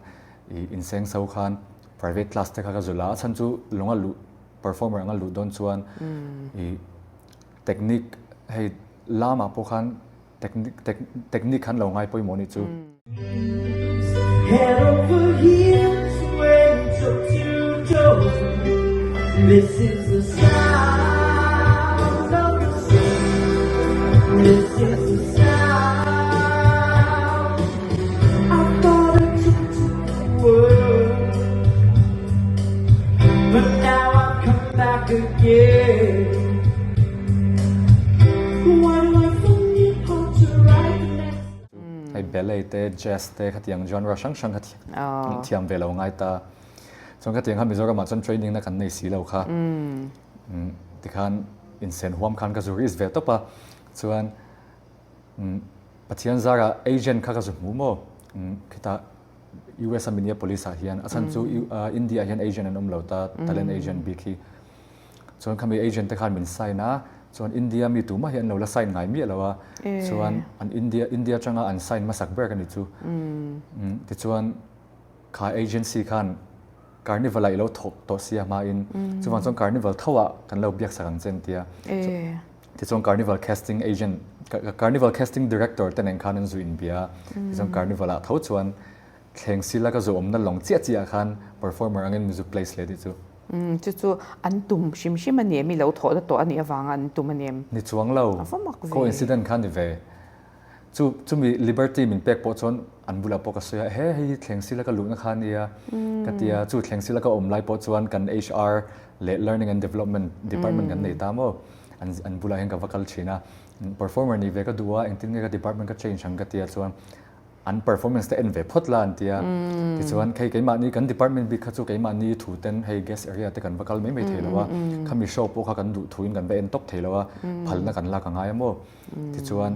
ih inseng so khan private class te kha ka zul a a chhan chu lung a luh performer anga luh dawn chuan ih technique hei lamah pawh khan technique technique khan lo ngai pawimawh nih chu. Head over heels went up to Dover This is the sound of the sea This is the sound I thought I took to the world But now I've come back again Why do I find it hard to write the next Hei ballet te jazz te khatiang genre hrang hrang kha thiam ve lo ngai ta. Chuan khatiang kha Mizoramah chuan training na kan nei si lo kha. Tikhan insen huam khan ka zu risk ve tawp a. Chuan Pathian zarah agent kha ka zu hmu maw? Khitah US a Minneapolis ah hian a chhan chu India ah hian agent an awm lo ta talent agent bik hi. Chuan khami agent te khan min sign a, chuan India mi tumah hi an lo la sign ngai miah lo a, chuan an India India atanga an sign hmasak ber ka ni chu. Tichuan kha agency khan Carnival ah i lo thawk tawh sia hmain chuvang chuan Carnival tho ah kan lo biak sak ang che an tia. Tichuan Carnival casting agent Carnival casting director te nen khan an zu inbia a, tichuan Carnival ah tho chuan thleng sila ka zu awmna lawng chiah chiah ah khan performer angin min zu place leh tih chu. Chu chu an tum hrim hrim a ni em? I lo thawh na tawh a nih avanga an tum a ni em? Ni chuang lo. A va mak ve. Coincident kha ni ve. Chu chumi liberty min pek pawh chuan an bulah pawh ka sawi a, he hei hi thleng sila ka luhna kha ania ka ti a, chu thleng sila ka awm lai pawh chuan kan HR leh learning and development department kan nei ta maw, an an bulah hian ka va kal thin a, performer nih ve ka duh a, engtin nge ka department ka change ang ka ti a chuan an performance te en ve phawt la an ti a, tichuan hei keimahni kan department bik kha chu keimahni thu ten hei guest area te kan va kal mai mai thei lo a, khami show pawh kha kan duh thuin kan va en tawp thei lo a, phalna kan lak a ngai a maw. Tichuan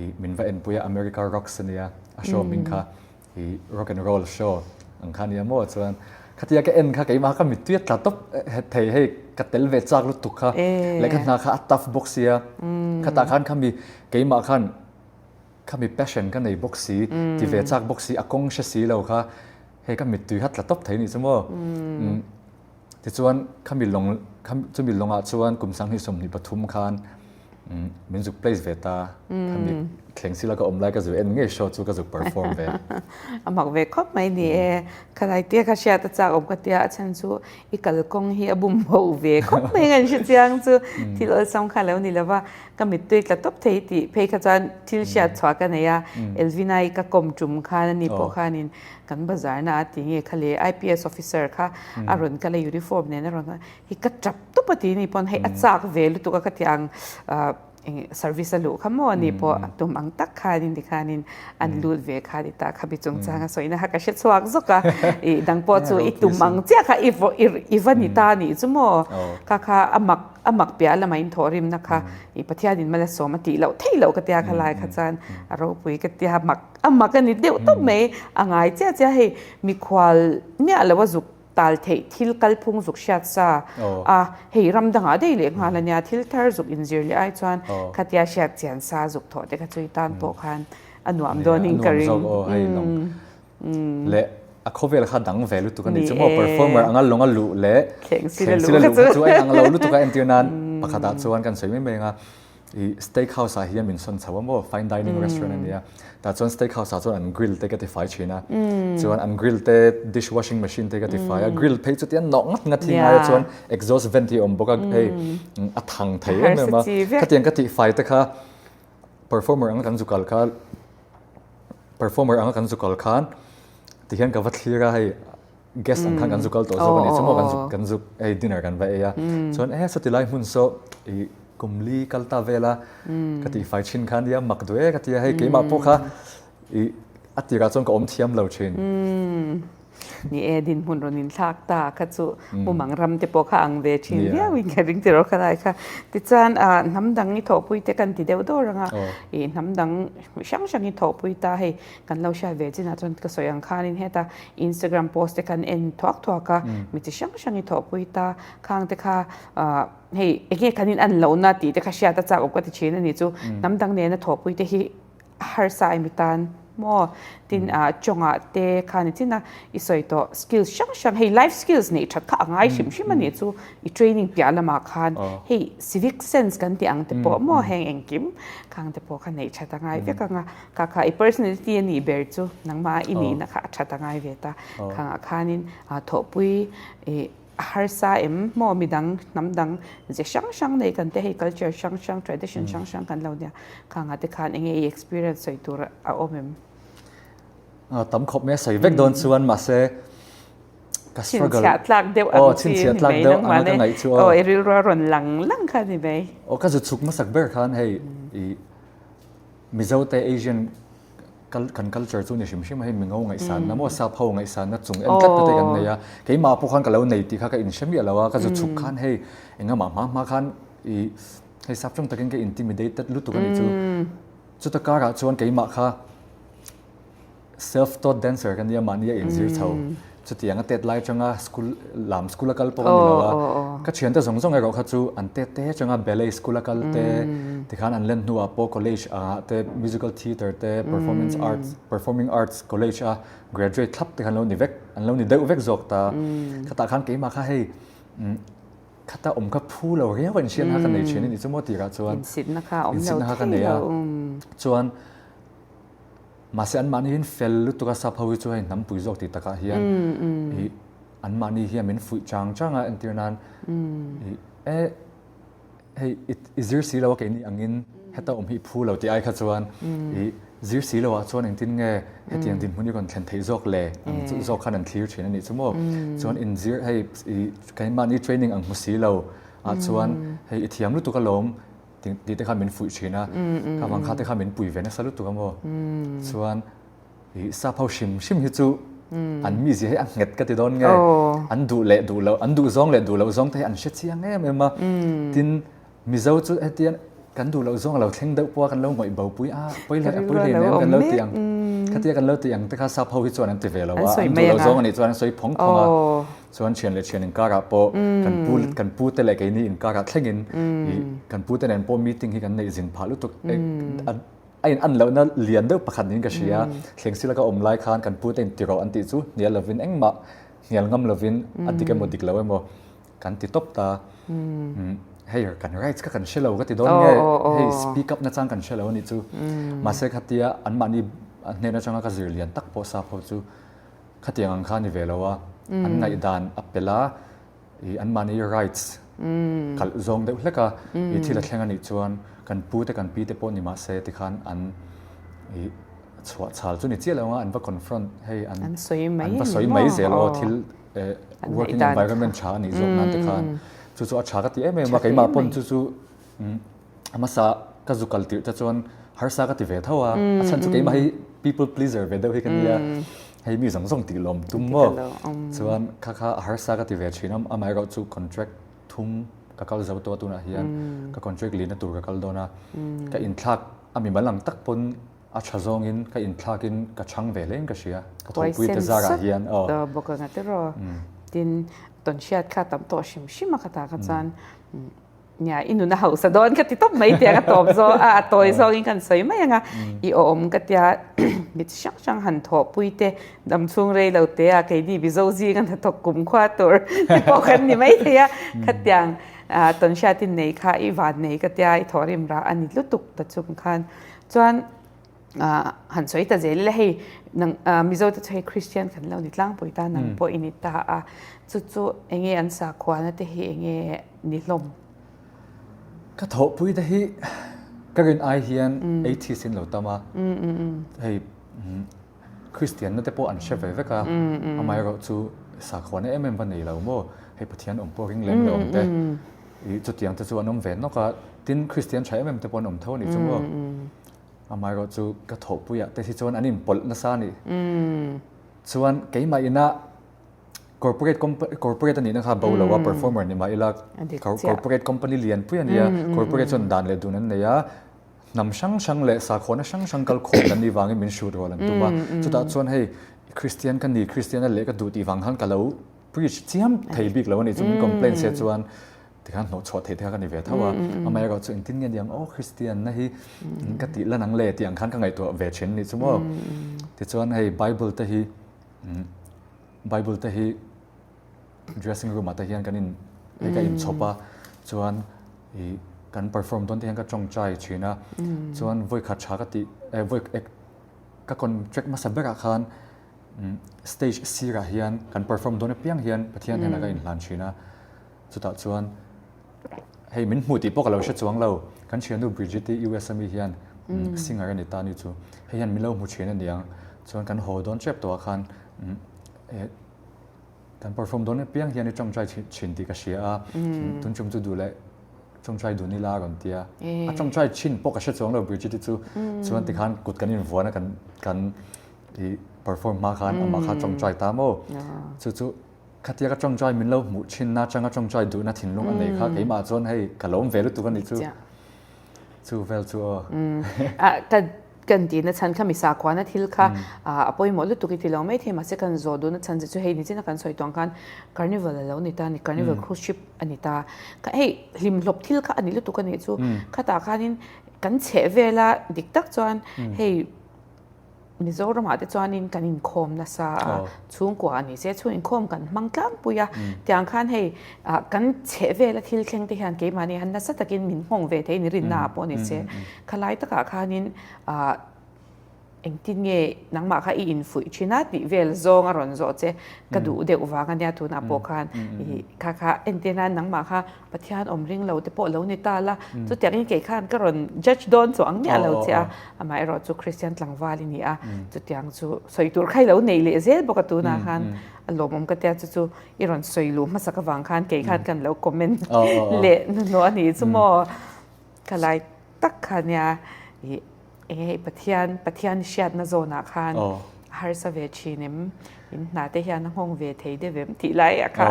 i min va enpui a America Rocks a nia a show hming kha i rock and roll show ang kha nia maw chuan khatia ka en kha keimah ka mittui a tla tawp thei hei ka tel ve chak lutuk kha leh ka hna kha a tough bawk sia khatah khan khami keimah khan khami passion ka nei bawk si ti ve chak bawk si a kawng hre si lo kha hei ka mittui kha tla tawp thei nih chu maw. Tichuan, khami lawng, chumi lawngah chuan kum 2023 khan min zuk place ve ta. Khami thleng sila ka awm lai ka zu en ngei show chu ka zuk perform ve. A mak ve khawp mai ni e. Khalai tia kha hriat a chak awm ka tia a chhan chu i kalkawng hi a bum ho ve khawp mai ngan hre chiang chu thil awlsam kha lo ni lova ka mittui tla tawp thei tih phei kha chuan thil hriat chhuah ka nei a. Elvina-i ka kawm tum khan ani pawh khanin Kan bazar na a ti nge kha le IPS officer kha a rawn kal a uniform nen a rawn kal hi ka tap tawp a ti ni pawn hei a chak ve lutuk a ka ti ang eng service a luh kha maw ani pawh a tum ang tak khanin tikhanin an lut ve kha ti ta kha mi chungchang a sawina kha ka hre chhuak zawk a ih dang pawh chu i tum ang chiah kha i i va ni ta nih chu maw kha kha a mak a mak piah lama in thawh rimna kha ih Pathianin mal a sawm a tih loh theih loh ka tia khalai kha chuan a ropui ka tia mak A mak a ni deuh tawp mai. A ngai chiah chiah hei mikhual miah lo a zuk tal theih thil kalphung zuk hriat sa a, hei ram dangah daih leh nghal a nia, thil thar zuk inzir leh ai chuan khatia hriat chian sa zuk thawh te kha chu i tan pawh khan a nuam dawn in ka ring. Aw hei lawng leh a khawvel kha dang ve lutuk a ni chu maw performer anga lawng a luh leh thleng sila luh kha chu a inang lo lutuk a entir nan pakhat ah chuan kan sawi mai mai anga i steak house ah hian min sawn chho a maw fine dining restaurant a nia tah chuan steak house ah chuan an grill te ka ti fai thin a chuan an grill te dish washing machine te ka ti fai a grill phei chu tian nawh ngat ngat hi ngai a chuan exhaust vent hi a awm bawk a hei a thang thei em em a khatiang ka tih fai te kha performer anga kan zu kal kha performer anga kan zu kal khan tihian ka va thlir a hei guest ang khan kan zu kal tawh zawk a ni chu maw kan zu kan zu hei dinner kan va ei a chuan e sawti lai hmun saw ih kum li kal ta vel a ka tih fai thin kha nia mak duh e ka ti a hei keimah pawh kha ih a tirah chuan ka awm thiam lo thin. Ni e, dinhmun rawn inthlak ta kha chu mumang ram te pawh kha ang ve thin viau in ka ring tiraw khalai kha. Tichuan hnam dang i thawhpui te kan ti deuh dawr ang a, ih hnam dang hrang hrang i thawhpui ta hei kan lo hriat ve chinah chuan ka sawi ang khanin heta Instagram post te kan en thuak thuak a, mi chi hrang hrang i thawhpui ta khang te kha hei enge kan in an lohna tih te kha hriat a chak awm ka ti thin a ni chu hnam dang nena thawhpui te hi harsa i mi tan maw tin ah tawngah te khan i chin a i sawi tawh skills hrang hrang hei life skills neih that kha a ngai hrim hrim a nih chu i training piah lamah khan hei civic sense kan tih ang te pawh maw heng engkim khang te pawh kha neih that a ngai vek ang a kha kha i personality a nih ber chu nangmah i nihna kha a that a ngai ve ta khangah khanin thawhpui ih A harsa em maw midang hnam dang ze hrang hrang nei kan te hei culture hrang hrang tradition hrang hrang kan lo nia khangah te khan enge i experience sawi tur a awm em? Tam khawp mai a sawi vek dawn chuan mahse ka struggle chhinchhiah tlak deuh ang chi ni mai nangmah ne aw i rilru a rawn lang lang kha ni mai. Aw ka zu chhuk hmasak ber khan hei i Mizo te Asian kan culture chu ni hrim hrim a hei mingo ngaihsanna maw sap ho ngaihsanna chung en tlat te kan nei a keimah pawh khan ka lo nei tih kha ka inhre miah lo a ka zu chhuk khan hei engah hma hma khan i hei sap tawng takin ka intimidated lutuk a nih chu chuta karah chuan keimah kha Self taught dancer ka nia mahni a inzir chho. Chutiang a tet lai atanga school lam school a kal pawh a ni lo a. Ka thiante zawng zawng erawh kha chu an tet te atanga ballet school a kal te tikhan an len hnuah pawh college ah te musical theatre te performance arts performing arts college a graduate thlap te kha an lo ni vek an lo ni deuh vek zawk ta. Khatah khan keimah kha hei khata awm kha phu lo riau a inhriatna kha ka nei thin a nih chu maw tirah chuan Insitna kha a awm lo thei lo. Chuan Mahse anmahni hian fel lutuk a sap ho hi chu hei hnampui zawk tih takah hian ih anmahni hian min fuih chang chang a entir nan ih e hei i zir si lo a keini angin heta awm hi i phu lo tih ai kha chuan ih zir si lo ah chuan engtin nge hetiang dinhmun hi rawn thlen theih zawk le ang chu zawk khan an thlir thin a nih chu maw chuan inzir hei ih keimahni training ang hmu si lo ah chuan hei i thiam lutuk alawm Tih te kha min fuih thin a, kha vang kha te kha min pui ve nasa lutuk a maw. Chuan ih sap ho hrim hrim hi chu an mizia hi a nghet ka ti dawn nge, an duh leh duh loh, an duh zawng leh duh loh zawng te hi an hre chiang em em a. Tin, Mizo chu hetiang kan duh loh zawng a lo thleng deuh pawh a kan lo ngawih bo pui a, pawi leh a pawi hlei nem kan lo ti ang, khatia kan lo ti ang te kha sap ho hi chuan an ti ve lo a, an duh loh zawng a nih chuan an sawi phawng phawng a. Chuan thian leh thian inkarah pawh kan pu kan pu te leh keini inkarah thlengin ih kan pu te nen pawh meeting hi kan neih zin phah lutuk a in an lohna lian deuh pakhat niin ka hria. Thleng sila ka awm lai khan kan pu te in ti rawh an tih chu hnial lovin engmah hnial ngam lovin a dik emaw dik lo emaw kan ti tawp ta. Hei kan rights kha kan hre lo ka ti dawn nge hei speak up nachang kan hre lo a nih chu. Mahse khatia anmahni hnen atanga ka zir lian tak pawh sap ho chu Khatiang ang kha a ni ve lo a, an ngaihdan a pel a, ih anmahni rights kalh zawng deuh hlek a, ih thil a thleng a nih chuan kan pu te kan pi te pawh ni mah se tikhan an ih chhuah chhal chu ni chiah lo ang a, an va confront hei an an sawi mai an va sawi mai zel aw thil eh working environment tha a nih zawk nan te khan chu chu a tha ka ti em em a, keimah pawn chu chu A hmasa ka zu kal tirh te chuan harsa ka ti ve tho a, a chhan chu keimah hi people pleaser ve deuh hi ka nia, hei mi zawng zawng tih lawm tum maw? Chuan kha kha a harsa ka ti ve thin a, amaherawh chu contract thum ka kal zo tawh a tunah hian ka contract lihna tur ka kal dawn a, ka inthlak a mimal ang tak pawn a tha zawngin ka inthlakin ka chhang ve hlein ka hria, ka thawhpui te zarah hian aw. Bawk anga tiraw, tin tawnhriat kha tam tawh hrim hrim a ka ta kha chuan. Nia, i nun a hausa dawn ka ti tawp mai tia ka tawp zawk a, a tawi zawngin kan sawi mai ang a, i awm ka tia mi chi hrang hrang han thawhpui te, dam chhung rei lo te a keini Mizo zinga hnathawk kumkhua tur te pawh kan ni mai thei a, khatiang tawnhriatin nei kha i van nei ka tia i thawhrim rah a ni lutuk ta chung khan chuan han sawi ta zel ila hei nang Mizo te chu hei Christian kan lo ni tlangpui ta nang pawh i ni ta a, chu chu enge an sakhuana te hi enge ni hlawm. Ka thawhpui te hi ka rin ai hian atheist in lo tam a, hei Christian na te pawh an hre ve vek a, amaherawh chu sakhuana em em va nei lo maw, hei Pathian awm pawh ring lem lo ang te, ih chutiang te chu an awm ve nawk a, tin Christian tha em em te pawh an awm tho a nih chu maw, amaherawh chu ka thawhpuiah te hi chuan an inpawlh nasa a nih chuan keimah ina Corporate company corporate a nihna kha bo lo a performer ni mah ila corporate company lian pui a nia corporate chuan dan leh dun an nei a hnam hrang hrang leh sakhawnna hrang hrang kal khawm kan nih vangin min hrut rual an tum a chutah chuan hei Christian ka ni Christian a leh ka duh tih vang khan ka lo preach chiam thei bik lo a nih chu min complain se chuan tikhan hnawh chhuah theih te kha ka ni ve tho a amaherawh chu engtin nge niang aw Christian na hi ka tih lan ang le tih ang khan ka ngaihtuah ve thin a nih chu maw tichuan hei Bible te hi Bible te hi dressing room ah te hian kan in hei ka inchhawp a chuan ih kan perform dawn te hian ka tawngtai thin a chuan vawi khat tha ka tih eh vawi ka contract hmasa berah khan stage sirah hian kan perform dawn apiang hian Pathian hnenah ka inhlan thin a chutah chuan Hei min hmuh tih pawh ka lo hre chuang lo. Kan thiannu Bridget-i US ami hian singer a ni ta ni chu. Hei hian min lo hmu thin a niang. Chuan kan haw dawn tep tawh ah khan kan perform dawn apiang hian i tawngtai thin tih ka hria a. Tun tum chu duh leh tawngtai dun ila a rawn ti a. A tawngtai thin pawh ka hre chuang lo Bridget-i chu. Chuan tikhan kut kan invuan a kan kan i perform hma khan amah kha tawngtai ta maw. Chu chu Khatia ka tawngtai min lo hmuh thinna atanga tawngtai duhna thinlung a nei kha keimah chuan hei ka lawm ve lutuk a ni chu. Chu vel chu aw. Ka kan tihna chhan kha misa khuana thil kha a pawimawh lutuk i ti lo mai thei mahse kan zawh duhna chhan che chu hei nichina kan sawi tawng khan carnival a lo ni ta a ni carnival cruise ship a ni ta. Hei hlimhlawp thil kha a ni lutuk a nih chu. Khatah khanin kan chheh vela dik tak chuan hei Mizoramah te chuanin kan inkhawm nasa a, chhungkua a ni se, chhung inkhawm kan hmang tlangpui a, tiang khan hei kan chheh vela thil thleng te hian keimahni han nasa takin min nghawng ve thei ni rinna ah pawh ni se, khalai takah khanin engtin nge nangmah kha i infuih thin a tih vel zawng a rawn zawh che ka duh deuh vang a nia tunah pawh khan kha kha entir nan nangmah kha Pathian awm ring lo te pawh lo ni ta la, chutiangin kei khan ka rawn judge dawn chu ang miah lo che a, amaherawh chu Kristian tlangval i ni a, chutiang chu sawi tur kha i lo nei leh zel bawk a tunah khan a lawmawm ka tia chu chu i rawn sawi luh hmasak avang khan kei khan kan lo comment leh hnuhnawh a nih chu maw ka lai tak kha nia ih eng hei Pathian Pathian hriatna zawnah khan a harsa ve thin em in hna te hian a nghawng ve thei deuh em tih lai ah kha.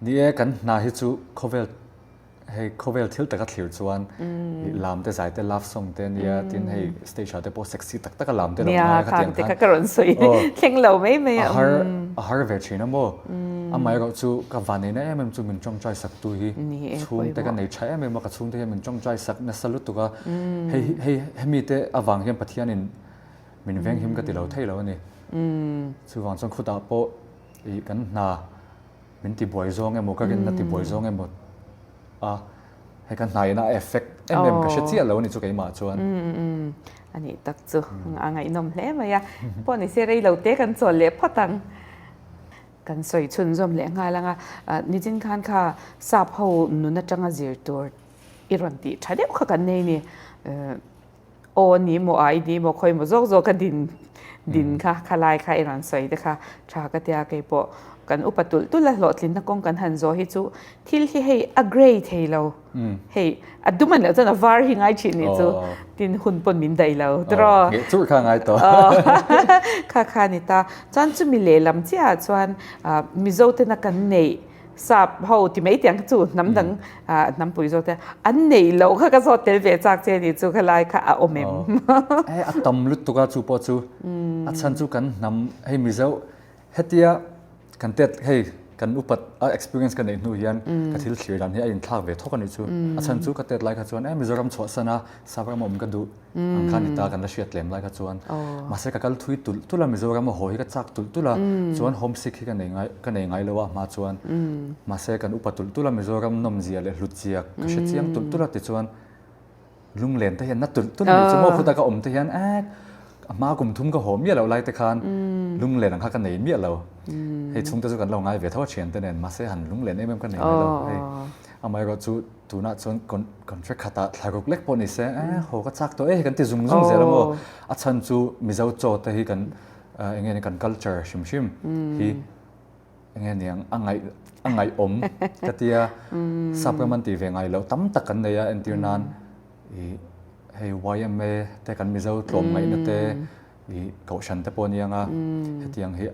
Ni e, kan hna hi chu khawvel hei khawvel thil taka thlir chuan lam te zai te love song te ania tin hei stage ah te pawh sexy tak taka lam te lo ngai a khatiang khan ka rawn sawi thleng lo mai mai a har a har ve thin a maw amaherawh chu ka vaneina em em chu min tawngtai sak tu hi chhungte ka nei tha em em a ka chhungte hian min tawngtai sak nasa lutuk a hei hei hemi te avang hian Pathianin min venghim ka ti lo thei lo a ni chuvang chuan khutah pawh ih kan hna min ti buai zawng emaw ka rinna ti buai zawng emaw a hei ka hna ina a effect em em ka hre chiah lo a ni chu keimah chuan. A nih tak chu a ngaihnawm hle mai a pawh ni se rei lo te kan chawl leh phawt ang. Kan sawi chhunzawm leh nghal ang a, nichin khan kha sap ho nun atanga zir tur i rawn tih tha deuh kha kan nei ni. Aw ni maw ai ni maw khawi maw zawk zawk a din din kha khalai kha i rawn sawi te kha tha ka tia keipawh kan upa tulh tulh a hlawhtlinna kawng kan han zawh hi chu thil hi hei a grey thei lo hei a dum a nih loh chuan a var hi ngai thin nih chu tin hun pawn min daih lo tiraw Ngeh churh kha ngai tawh kha kha a ni ta chuan chumi lehlam chiah ah chuan Mizo tena kan neih Sap ho ti mai tiang kha chu hnam dang hnampui zawk te an neih loh kha ka zawt tel ve chak che ni chu khalai kha a awm em? Hei a tam lutuk a chu pawh chu a chhan chu kan hnam hei Mizo hetia kan tet hei kan upat a experience ka neih hnu hian ka thil thlir dan hi a inthlak ve thawk a nih chu a chhan chu ka tet lai kha chuan e Mizoram chhuahsan a sap ram a awm ka duh Ang kha ni ta kan la hriat tlem lai kha chuan mahse ka kal thui tulh tulh a Mizoram a haw hi ka chak tulh tulh a chuan home sick hi ka nei ngai ka nei ngai lo a hma chuan mahse kan upa tulh tulh a Mizoram nawm zia leh hlut zia ka hre chiang tulh tulh a tichuan lunglen te hian na tulh tulh a nih chu maw khuta ka awm te hian eh a hma kum thum ka haw miah loh lai te khan lunglen ang kha ka nei miah lo hei chhungte chu kan lo ngai ve tho a thiante nen mahse han lunglen em em ka nei ngai lo hei amaherawhchu Tunah chuan contract khatah thla ruk lek pawh ni se, eh haw ka chak tawh e kan ti zung zung zel a maw? A chhan chu Mizo chaw te hi kan eng nge ni kan culture hrim hrim hi eng nge niang a ngaih a ngaihawm ka tia sap ram an tih ve ngai loh tam tak kan nei a entir nan ih hei YMA te kan Mizo tlawm ngaihna te ih kohhran te pawh a ni ang a hetiang hi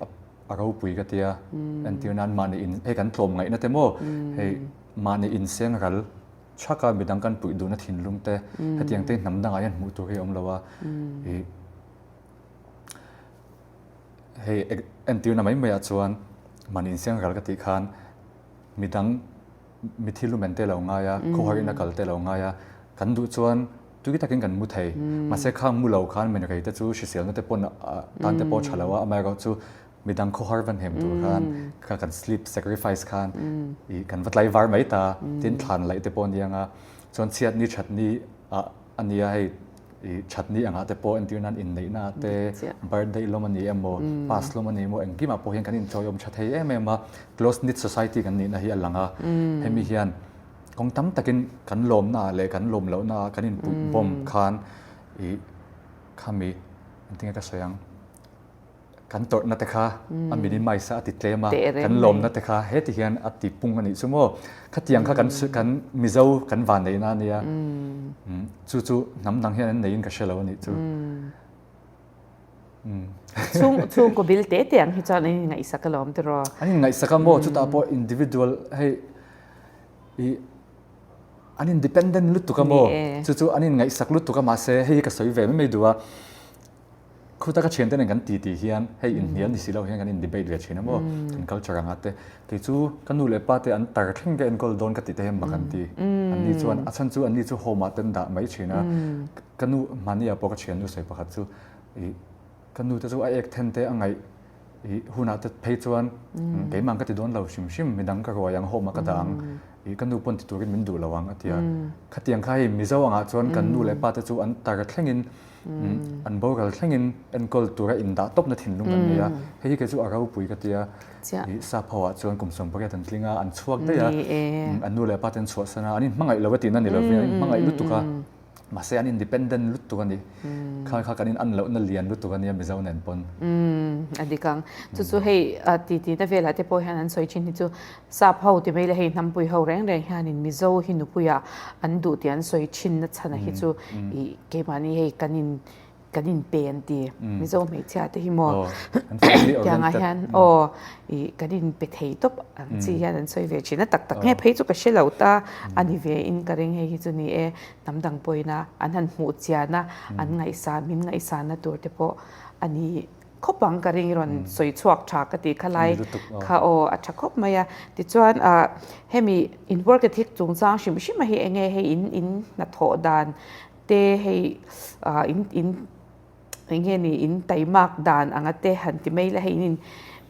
a ropui ka tia entir nan mahni in hei kan tlawm ngaihna te maw hei Mahni inseng ral chhaka midang kan puih duhna thinlung te hetiang te hnam dangah hian hmuh tur hi a awm lo a, ih hei entirna mai maiah chuan mahni inseng ral ka tih khan midang mithi lumen te lo ngai a, khawharin a kal te lo ngai a, kan duh chuan tui takin kan mu thei. Mahse khang mu lo khan min rei te chu hriselna te pawn tan te pawh a tha lo a, amaherawhchu Midang khawhar van hem tur khan kha kan sleep sacrifice khan i kan va tlai var mai ta tin thlan laih te pawh a nia nga chuan chhiat ni that ni ah a nia hei i that ni angah te pawh entir nan inneih na ah te birthday lawm a ni emaw pass lawm a ni emaw engkim ah pawh hian kan inchawiawm tha thei em em a close knit society kan nih na hi a lang a hemi hian kawng tam takin kan lawmna ah leh kan lawm lohna ah kan inpuih bawm khan i khami engtinge ka sawi ang. Kan tawrhna te kha a minimize a a ti tlem a, kan lawmna te kha heti hian a ti pung a nih chu maw. Khatiang kha kan kan Mizo kan vanneihna a nia, chu chu hnam dang hian an neiin ka hre lo a nih chu. Chhung chhungkaw bil te te ang hi chuan an inngaihsak alawm tiraw? An inngaihsak a maw, chutah pawh individual hei i an independent lutuk a maw, chu chu an inngaihsak lutuk a mahse hei hi ka sawi ve mai mai duh a. Khuta ka thiante nen kan ti tih hian hei inhnial ni si lo hian kan in debate ve thin a maw kan culture anga te kei chu ka nu leh pa te an tar thleng ka enkawl dawn ka tih te hian mak an ti an ni chuan a chhan chu an ni chu home ah ten dah mai thin a ka nu mahni ah pawh ka thiannu sawi pakhat chu ih ka nu te chu a ek then te a ngaih ih hunah te phei chuan keimah ka ti dawn lo hrim hrim midang ka ruai ang home ah ka dah ang ih ka nu pawn ti turin min duh lo ang a ti a khatiang kha hei Mizo angah chuan kan nu leh pa te chu an tar thlengin An boral thlengin enkawl tura indah tawpna thinlung kan nei a, hei hi kei chu a ropui ka ti a, ih sap ho ah chuan kum 80 an tling a, an chhuak daih a, an nu leh pa te an chhuahsan a, an inhmangaih lo a tihna ni lovin an inhmangaih lutuk a, mahse an independent lutuk a ni, kha kha kan in an lohna lian lutuk a nia Mizo nen pawn. A dik ang, chu chu hei titi na velah te pawh hian an sawi thin hi chu Sap ho ti mai le hei hnampui ho reng reng hianin Mizo hi nupuia an duh tih an sawi thin na chhana hi chu ih keimahni hei kan in kan in pe an ti. Mizo hmeichhia te hi maw tiangah hian aw ih kan in pe thei tawp ang chi hian an sawi ve thin a tak tak nge phei chu ka hre lo ta a ni ve in ka ring hei hi chu ni e hnam dang pawhin a an han hmuh chian a an ngaihsan min ngaihsan na tur te pawh a ni. Khawp ang ka ring rawn sawi chhuak tha ka tih kha lai kha aw a tha khawp mai a. Tichuan ah hemi in work ethic chungchang hrim hrim a hi enge hei in in hnathawh dan te hei ah in in enge ni in taimak dan anga te han ti mai la hei in in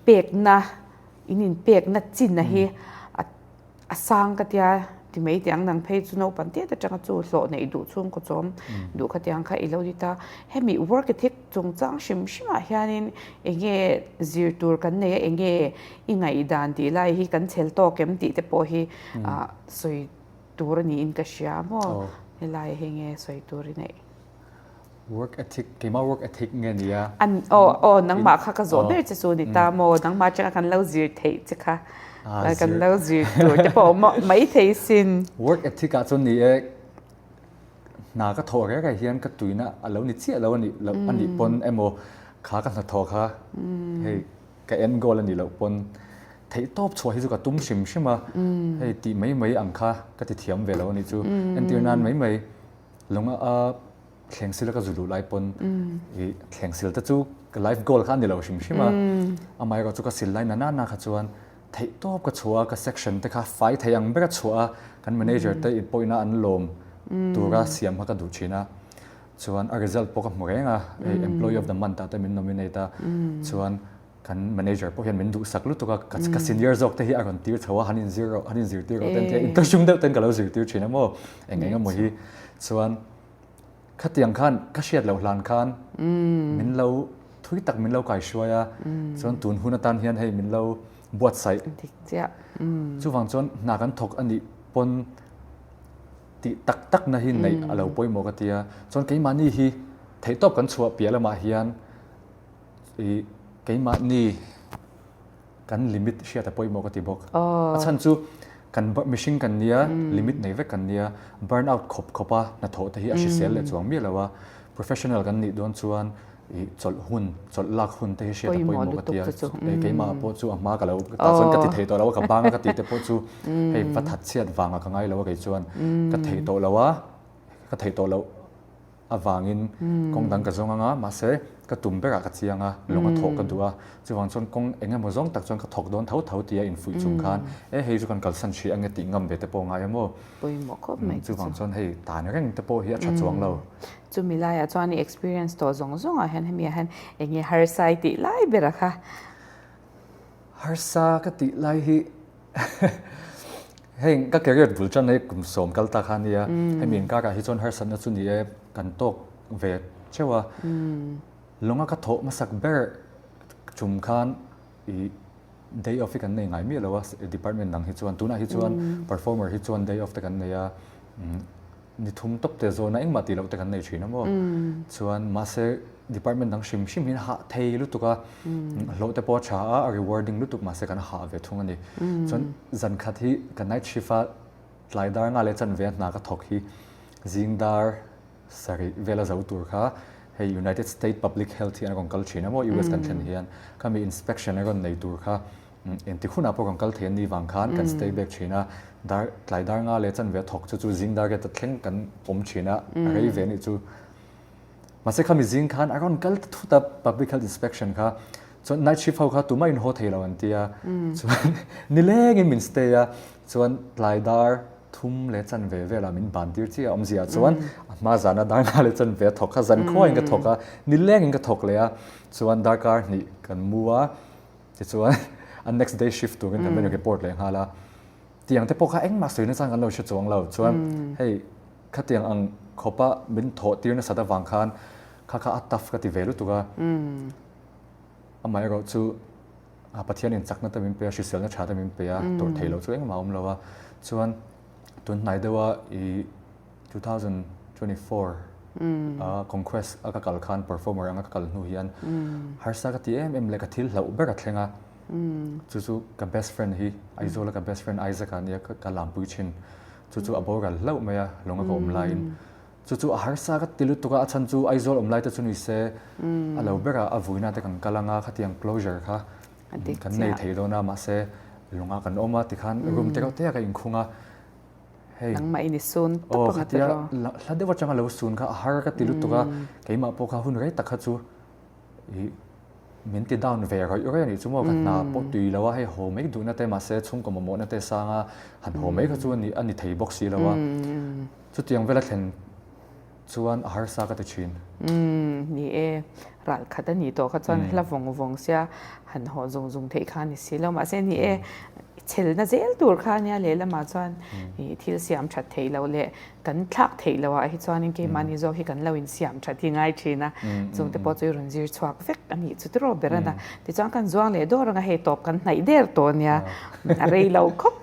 pekna in in pekna chin a hi a A sang ka tia ti mai teh ang nang phei chu naupang tiat atanga chu hlawh neih duh chhungkaw chawm duh kha tiang kha i lo ni ta. Hemi work ethic chungchang hrim hrimah hianin enge zir tur kan nei a enge i ngaihdan tih lai hi kan chhel tawk em tih te pawh hi sawi tur a niin ka hria maw helai hi nge sawi tur i neih. Work ethic, keimah work ethic nge nia? An aw aw nangmah kha ka zawh ber che chu ni ta maw? Nangmah atanga kan lo zir theih che kha kan lo zir tur te pawh awm mai thei sin. Work ethic ah chuan ni e, hna ka thawh reng reng hian ka tuina a lo ni chiah lo a nih loh a nih pawn emaw kha ka hnathawh kha hei ka end goal a nih loh pawn theih tawp chhuah hi chu ka tum hrim hrim a, hei tih mai mai ang kha ka ti thiam ve lo a nih chu. Entir nan mai mai lung a thleng sil a ka zu luh lai pawn i thleng sil te chu ka life goal kha a ni lo hrim hrim a, amaherawh chu ka sil lai na na kha chuan theih tawp ka chhuah a, ka section te kha fai thei ang ber a chhuah a, kan manager te in pawhina an lawm tura siam kha ka duh thin a, chuan a result pawh ka hmu reng a, hei employee of the month ah te min nominate a, chuan kan manager pawh hian min duhsak lutuk a, ka senior zawk te hi a rawn tir chho a, han inzir rawh, han inzirtir rawh te an ti a, inthlahrung deuh ten ka lo zirtir thin a maw, eng eng emaw hi, chuan Khatiang khan ka hriat loh hlan khan min lo thui tak min lo kai hruai a, chuan tun hun atan hian hei min lo buatsaih. Dik chiah. Chuvang chuan hna kan thawk a nih pawn tih tak tak na hi neih a lo pawimawh ka ti a, chuan keimahni hi theihtawp kan chhuah piah lamah hian ih keimahni Kan limit hriat a pawimawh ka ti bawk. A chhan chu kan mihring kan nia, limit nei vek kan nia, burn out khawp khawp a hnathawh te hi a hrisel leh chuang miah lo a. Professional kan nih dawn chuan ih chawlh hun, chawlh lak hun te hi hriat a pawimawh ka ti a. Keimah pawh chu a hma ka lo tah chuan ka ti thei tawh lo a, ka bang a ka tih te pawh chu hei va that chhiat vangah ka ngai lo a kei chuan ka thei tawh lo a, ka thei tawh loh. avangin kawng dang ka zawng anga mahse ka tum berah ka chiang a, lawng a thawh ka duh a, chuvang chuan kawng eng emaw zawng tak chuan ka thawk dawn tho tho tia infuih chung khan e hei chu kan kalsan hrih ange tih ngam ve te pawh ngai a maw? Pawimawh khawp mai chu. Chuvang chuan hei tan reng te pawh hi a tha chuang lo. Chumi laiah chuan i experience tawh zawng zawngah hian hemi ah hian eng nge harsa i tih lai ber a kha? Harsa ka tih lai hi Heng ka career bul tan hi kum sawm kal ta kha a nia, hemi inkarah hi chuan harsatna chu ni e kan tawk ve theuh a. Lawnga ka thawh hmasak ber tum khan ih day off hi kan nei ngai miah lo a department dang hi chuan tunah hi chuan performer hi chuan day off te kan nei a. Ni thum tawp te zawna engmah tih loh te kan nei thin a maw? Chuan mahse department dang hrim hrim hian hah thei lutuk a, hlawh te pawh a tha a, a rewarding lutuk mahse kan hah ve thung a ni. Chuan zan khat hi ka night shift a tlai dar nga leh chanve a hna ka thawk hi zing dar sarih vel a zo tur kha hei United State Public Health hi an rawn kal thin a maw US kan thlen hian khami inspection a rawn nei tur kha Engtik hunah pawh kan kal thei a ni vang khan kan stay back thin a, dar tlai dar nga leh chanve a thawk chu chu zing dar riat a thleng kan awm thin a, a rei ve anih chu. Mahse khami zing khan a rawn kal ta thut a public health inspection kha, chuan night shift ho kha tumah in haw thei lo an ti a, chuan nilengin min stay a, chuan tlai dar thum leh chanve velah min ban tir chiah a awmzia chuan a hma zana dar nga leh chanve a thawk kha zan khuain ka thawk a, nilengin ka thawk leh a, chuan darkar hnih kan mu a. Tichuan a next day shift turin kan rawn report leh nghal a, tiang te pawh kha engmah sawi nachang kan lo hre chuang lo. Chuan hei khatiang ang khawpa min thawh tir nasat avang khan kha kha a tough ka ti ve lutuk a. Amaherawh chu Pathianin chakna te min pe a, hriselna tha te min pe a, tawrh theih loh chu engmah a awm lo a. Chuan tun hnai deuha i 2024 a conquest a ka kal khan performer anga ka kal hnu hian harsa ka ti em em leh ka thil hlauh ber a thleng a chu chu ka best friend hi Aizawl a ka best friend Isaac a nia ka lampui thin chu chu a boral hlauh mai a lawng a ka awm laiin chu chu a harsa ka ti lutuk a a chhan chu Aizawl awm lai te chu ni se a lo ber a a vuina te kan kal anga khatiang closure kha kan nei thei dawn a mahse lawngah kan awm a tikhan room te reuh te ah ka inkhung a Hei. Nangmah in i sun tawp anga tiraw. Aw khatia hla deuh atanga lo sun kha a har ka ti lutuk a, keimah pawh kha hun rei tak kha chu ih min ti down ve rawih rawih a nih chu maw, ka hna pawh tui lo a, hei haw mai duhna te mahse chhungkaw mamawhna te sanga han haw mai kha chu a ni a ni thei bawk si lo a, chutiang vela thlen Chuan a harsa ka ti thin. Umm ni e, ral khat a nih tawh kha chuan hla vawng vawng sia han haw zung zung theih kha a ni si lo. Mahse ni e, chhelna zel tur kha a nia lehlamah chuan ih thil siam that theih loh leh kan thlak theih loh ah hi chuanin keimahni zawk hi kan lo insiam that hi ngai thin a. Chungte pawh chu i rawn zir chhuak vek a nih chu tiraw ber a na. Tichuan kan zuang leh dawr anga hei tawp kan hnaih der tawh a nia, a rei lo khawp,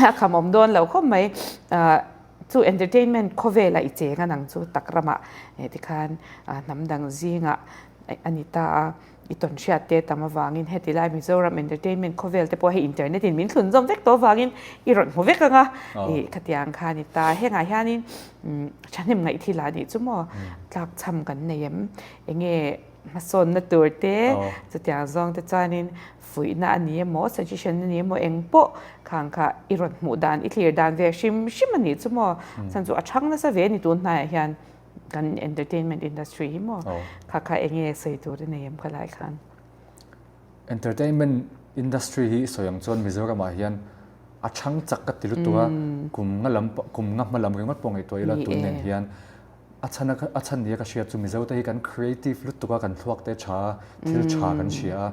a khamawm dawn lo khawp mai. Chu entertainment khawvela i cheng a nang chu tak ramah tikhan hnam dang zingah a ni ta a, i tawn hriat te tam avangin heti lai Mizoram entertainment khawvel te pawh hei internet in min thlun zawm vek tawh avangin i rawn hmu vek ang a, i khatiang kha a ni ta. Hengah hianin thahnem ngaih thil a nih chu maw tlakchham kan nei em? Enge hmasawnna tur te chutiang zawng te chuanin Fuihna a ni emaw, suggestion a ni emaw eng pawh khang kha i rawn hmuh dan, i thlir dan ve hrim hrim a nih chu maw? Chhan chu a chhang nasa ve a ni tun hnaiah hian kan entertainment industry hi maw? Kha kha eng nge sawi tur i nei em khalai khan? Entertainment industry hi i sawi ang chuan Mizoramah hian a chhang chak ka ti lutuk a, kum nga lam kum nga hma lam ringawt pawh ngaihtuah ila tun nen hian A chhan a a chhan nia ka hriat chu Mizo te hi kan creative lutuk a, kan thluak te a tha a, thil tha kan hria a,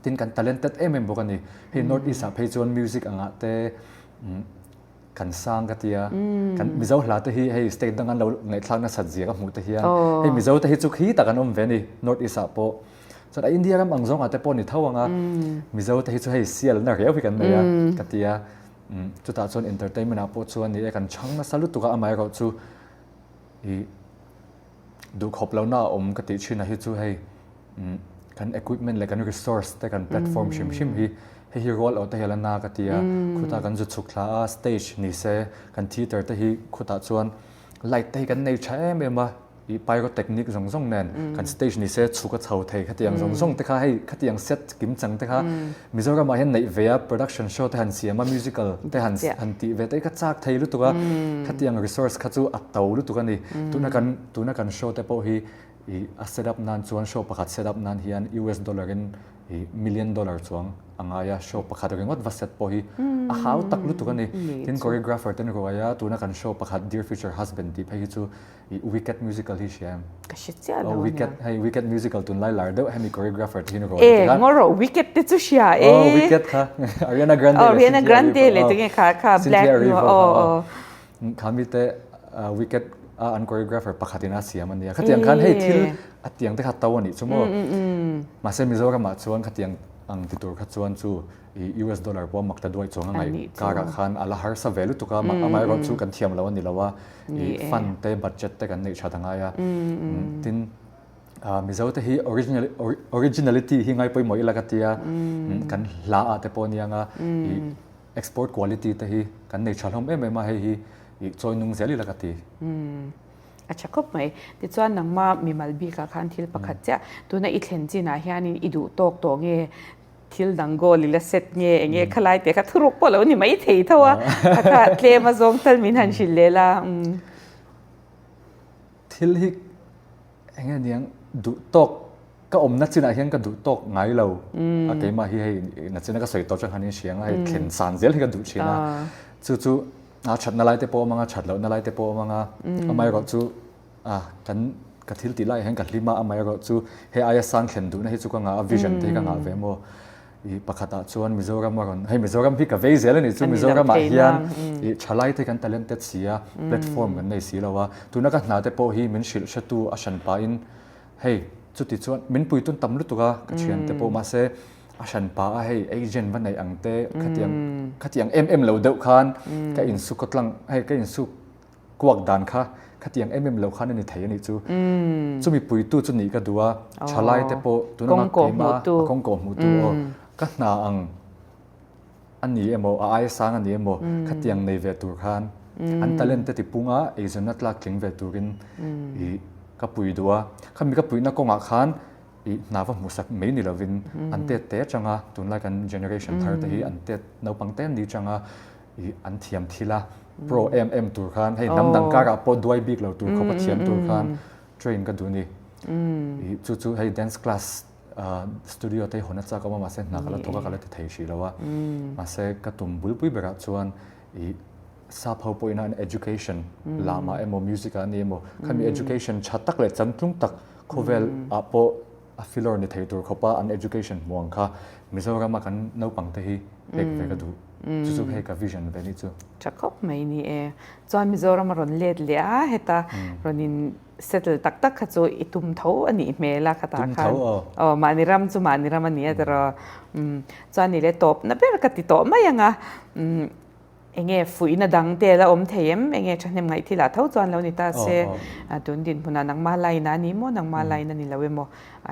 tin kan talented em em bawk a ni. Hei North East ah phei chuan music angah te kan sang ka tia, kan Mizo hla te hi hei state dang an lo ngaihthlak nasat zia ka hmuh te hian hei Mizo te hi chu khi tak an awm ve a ni North East ah pawh. Chuan a India ram ang zawngah te pawh ni tho ang a, Mizo te hi chu hei sialna riau hi kan nei a ka tia. Chutah chuan entertainment ah pawh chuan ni e kan chhang nasa lutuk a, amaherawhchu chu I duhkhawp lohna a awm ka tih thin a hi chu hei kan equipment leh kan resource te kan platform hrim hrim hi hei hi rual awh te hi a la na ka ti a, khutah kan zu chhuk thla a stage ni se kan theatre te hi khutah chuan light te hi kan nei tha em em a. I pyrotechnic zawng zawng nen kan stage ni se chhuk a chho thei khatiang zawng zawng te kha hei khatiang set kim chang te kha Mizoramah hian neih ve a production show te han siam a musical te han han tih ve te hi kha chak thei lutuk a khatiang resource kha chu a to lutuk a ni tuna kan tuna kan show te pawh hi i a set up nan chuan show pakhat set up nan hian US dollar in i million dollar chuang a ngai a show pakhat ringawt va set pawh hi a hau tak lutuk a ni tin choreographer ten ruai a tuna kan show pakhat Dear Future Husband tih phei hi chu I Wicked musical hi hria em? Ka hre chiah lo ania. Wicked, hei Wicked musical tunlai lar deuh hemi choreographer te hi rawn ti kha. E, ngaw rawh Wicked te chu hria e. Oh, Wicked kha. Ariana Grande leh Ariana Grande leh tinge kha kha black nu oh oh. Kha mi te Wicked a an choreographer pakhat in a siam ania. Khatiang khan hei thil a tiang te kha to anih chu maw. Mahse Mizoramah chuan khatiang ang ti tur kha chuan chu i US dollar pawh a mak ta duai chuang a ngaih karah khan a la harsa ve lutuk a, amaherawhchu kan thiam lo a ni lo a. i fund te budget te kan neih that a ngai a tin Mizo te hi original originality hi ngai pawimawh ila ka tia kan hla ah te pawh aniang a i export quality te hi kan nei tha hlawm em em a hei hi i chawi nung zel ila ka ti. A tha khawp mai. Tichuan nangma mimal bikah khan thil pakhat chiah tuna i thlen chinah hianin i duh tawk tawh nge Thil dang goal i la set nge eng nge khalai te kha thuruk pawh lo ni mai thei tho a, kha kha tlem a zawng tal min han hrilh leh la. Thil hi eng nge niang duh tawk ka awmna chinah hian ka duh tawk ngai lo a keimah hi hei nachina ka sawi tawh chuan han inhria ang a hei thlen san zel hi ka duh thin a chu chu a thatna lai te pawh a awm ang a that lohna lai te pawh a awm ang a amaherawhchu A, kan, ka thil tih laiah hian ka hlim a, amaherawhchu hei aia sang thlen duhna hi chu ka ngah a, vision te hi ka ngah ve maw? I pakhatah chuan Mizoram a rawn, hei Mizoram hi ka vei zel a nih chu, Mizoramah hian i thalai te kan talented si a, platform kan nei si lo a, tuna ka hna te pawh hi min hrilh hretu a hran pahin hei chuti chuan min puitun tam lutuk a, ka thian te pawh mahse a hran pa a hei agent va neih ang te khatiang khatiang em em lo deuh khan ka insuk kaw tlang hei ka insuk Kuak dan kha khatiang em em lo khan a ni thei a nih chu. Chumi puitu chu nih ka duh a, thalai te pawh tuna nga keima a kawngkaw hmuhtu aw ka hna ang a ni emaw a aia sang a ni emaw khatiang nei ve tur khan an talent te tipung a eizawnna tlak tling ve turin i ka pui duh a. Khami ka puihna kawngah khan i hna va hmuhsak mai ni lovin an tet te atanga tunlai kan generation thar te hi an tet naupang te an ni atanga i an thiam thil a pro em em tur khan hei hnam dang karah pawh duai bik lo tur khawp a thiam tur khan train ka duh ni i chu chu hei dance class studio te hawn a chak awm a mahse hna ka la thawk a ka la ti thei hrih lo a mahse ka tum bulpui berah chuan i sap ho pawhin an education lamah emaw music ah ani emaw khami education tha tak leh chantlung tak khawvel ah pawh a filawr ni thei tur khawpa an education hmu ang kha Mizorama kan naupang te hi pek ve ka duh. Chu chu hei ka vision ve ni chu. Tha khawp mai ni e. Chuan Mizoram a rawn let leh a, heta rawn in settle tak tak kha chu i tum tho a nih hmel a khatah khan. Tum tho aw. Aw mahni ram chu mahni ram a ni a tiraw. Chuan ni le tawpna ber ka ti tawh mai ang a. Enge fuihna dang te la awm thei em? Enge thahnem ngaih thil ah tho chuan lo ni ta se, tun dinhmunah nangmah laina a ni maw, nangmah laina ni lo emaw,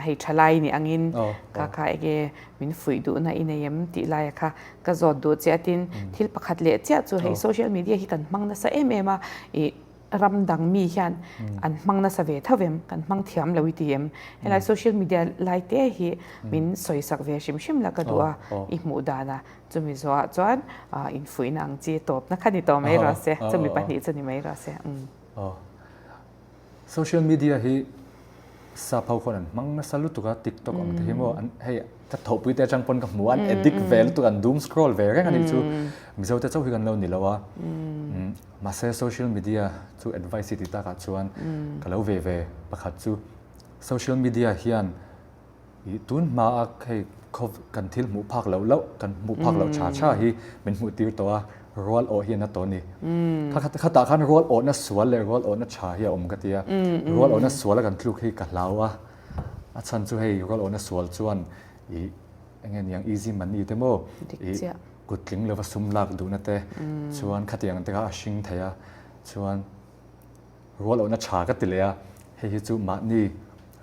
hei tha lai ni angin kha kha enge min fuih duhna i nei em tih laia kha ka zawt duh che a tin thil pakhat leh chiah chu hei social media hi kan hmang nasa em em a, ih ram dang mi hian an hmang nasa ve tho em, kan hmang thiam lo i ti em? Helai social media lai te hi min sawisak ve hrim hrim la ka duh a, i hmuh danah Chumi zawhah chuan infuihna ang chi tawpna kha ni tawh mai rawh se, chumi pahnih chu ni mai rawh se. Social media hi sap ho khawn an hmang nasa lutuk a, TikTok ang te hi maw an hei ka thawhpui te atang pawn ka hmu a, an addict ve lutuk an doom scroll ve reng a nih chu. Mizo te chauh hi kan lo ni lo a, mahse social media chu advice hi ti takah chuan ka lo ve ve pakhat chu social media hian I tun hma a hei khaw kan thil hmuh phak loh loh, kan hmuh phak loh tha tha hi min hmuh tir tawh a, rual awh hi a na tawh a ni. Kha khatah khan rual awhna sual leh rual awhna tha hi a awm ka ti a, rual awhna sual a kan tluk hi ka hlau a, a chhan chu hei rual awhna sual chuan i eng nge niang easy money te maw i kut tling lova sum lak duhna te chuan khatiang te kha a hring thei a, chuan Rual awhna tha ka ti leh a, hei hi chu mahni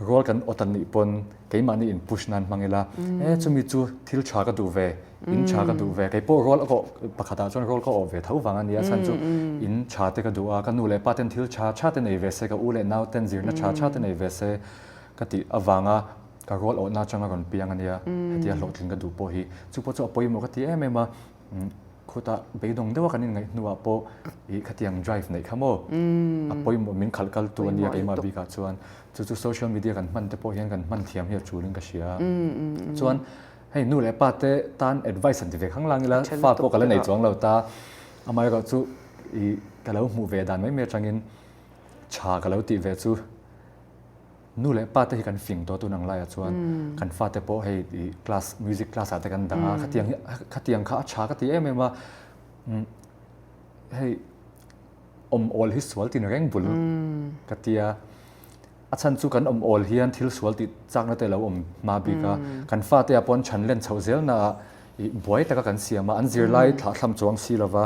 rual kan awt an nih pawn keimahni in push nan hmang ila, e chumi chu thil tha ka duh ve, in tha ka duh ve, kei pawh rual ka awh pakhatah chuan rual ka awh ve tho vang a nia, chhan chu in tha te ka duh a, ka nu leh pa ten thil tha tha te nei ve se, ka u leh nau ten zirna tha tha te nei ve se ka tih avanga ka rual awhna atanga rawn piang a nia, hetia hlawhtling ka duh pawh hi chu pawh chu a pawimawh ka ti em em a. Khutah beidawng deuha kan inngaih hnuah pawh ih khatiang drive neih kha maw a pawimawh min khalh kal tu a nia keimah bikah chuan chu chu social media kan hman te pawh hian kan hman thiam hi a tul in ka hria a. Chuan hei nu leh pa te tan advice han ti ve khang lang ila fa pawh ka la nei chuang lo ta amaherawh chu ih ka lo hmuh ve dan mai mai atangin tha ka lo tih ve chu Nu leh pa te hi kan fing tawh tun ang laiah chuan kan fate pawh hei i class music class ah te kan dah a khatiang hi khatiang kha a tha ka ti em em a hei awm awl hi sual tin reng bul ka tia a chhan chu kan awm awl hian thil sual tih chakna te lo awm hma bik a kan fate ah pawh an chhan len chhoh zel na ah i buai taka kan siam a an zirlai thlahthlam chuang si lova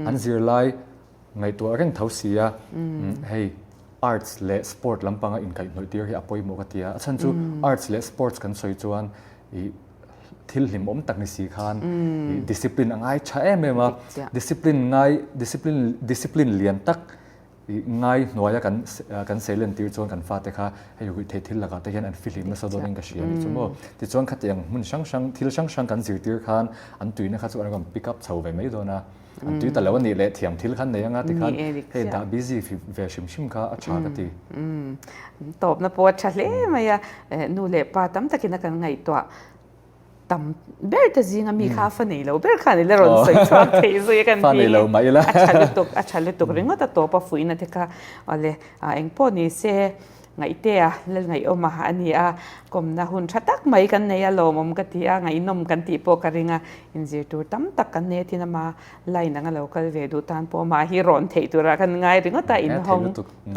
an zirlai Ngaihtuah reng tho si a, hei arts leh sport lampanga inkaihhnawih tir hi a pawimawh ka ti a, a chhan chu arts leh sports kan sawi chuan ih thil hlimawm tak ni si khan ih discipline a ngai tha em em a, discipline ngai discipline discipline lian tak ih ngai hnuaia kan kan seilen tir chuan kan fate kha hei ruihtheih thil lakah te hian an fihlim nasa dawnin ka hria a nih chu maw. Tichuan khatiang hmun hrang hrang thil hrang hrang kan zirtir khan an tuina kha chu an rawn pick up chho ve mai dawn a. An tui ta lo a nih leh thiam thil khan nei anga tikhan hei dah busy ve hrim hrim kha a tha ka ti. Tawpna pawh a tha hle mai a, nu leh pa tam takin a kan ngaihtuah tam ber te zinga mi kha fa nei lo ber khan i la rawn sawi chhuak thei zui a kan ti a tha lutuk a tha lutuk ringawt a tawp a fuihna te kha awle engpawh ni se Ngaihtea Lalngaihawma a ni a, kawmna hun tha tak mai kan nei a, lawmawm ka ti a, ngaihnawm kan tih pawh ka ring a, inzir tur tam tak kan nei a tin ama line anga lo kal ve duh tan pawh amah hi rawn theih turah kan ngai ringawt a, inhawng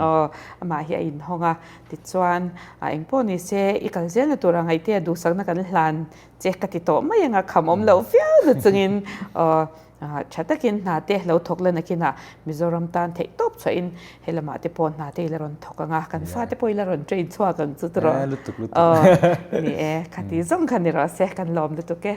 aw amah hi a inhawng a, tichuan engpawh ni se i kal zelna turah Ngaihtea duhsakna kan hlan che ka ti tawh mai anga kham awm loh viau na chungin aw. Tha takin hna te lo thawk la nakinah Mizoram tan theih tawp chhuahin he lamah te pawh hna te i la rawn thawk ang a, kan fate pawh i la rawn train chhuak ang chu tiraw? Lutuk lutuk. Ni e, khati zawng kha ni rawh se, kan lawm lutuk e.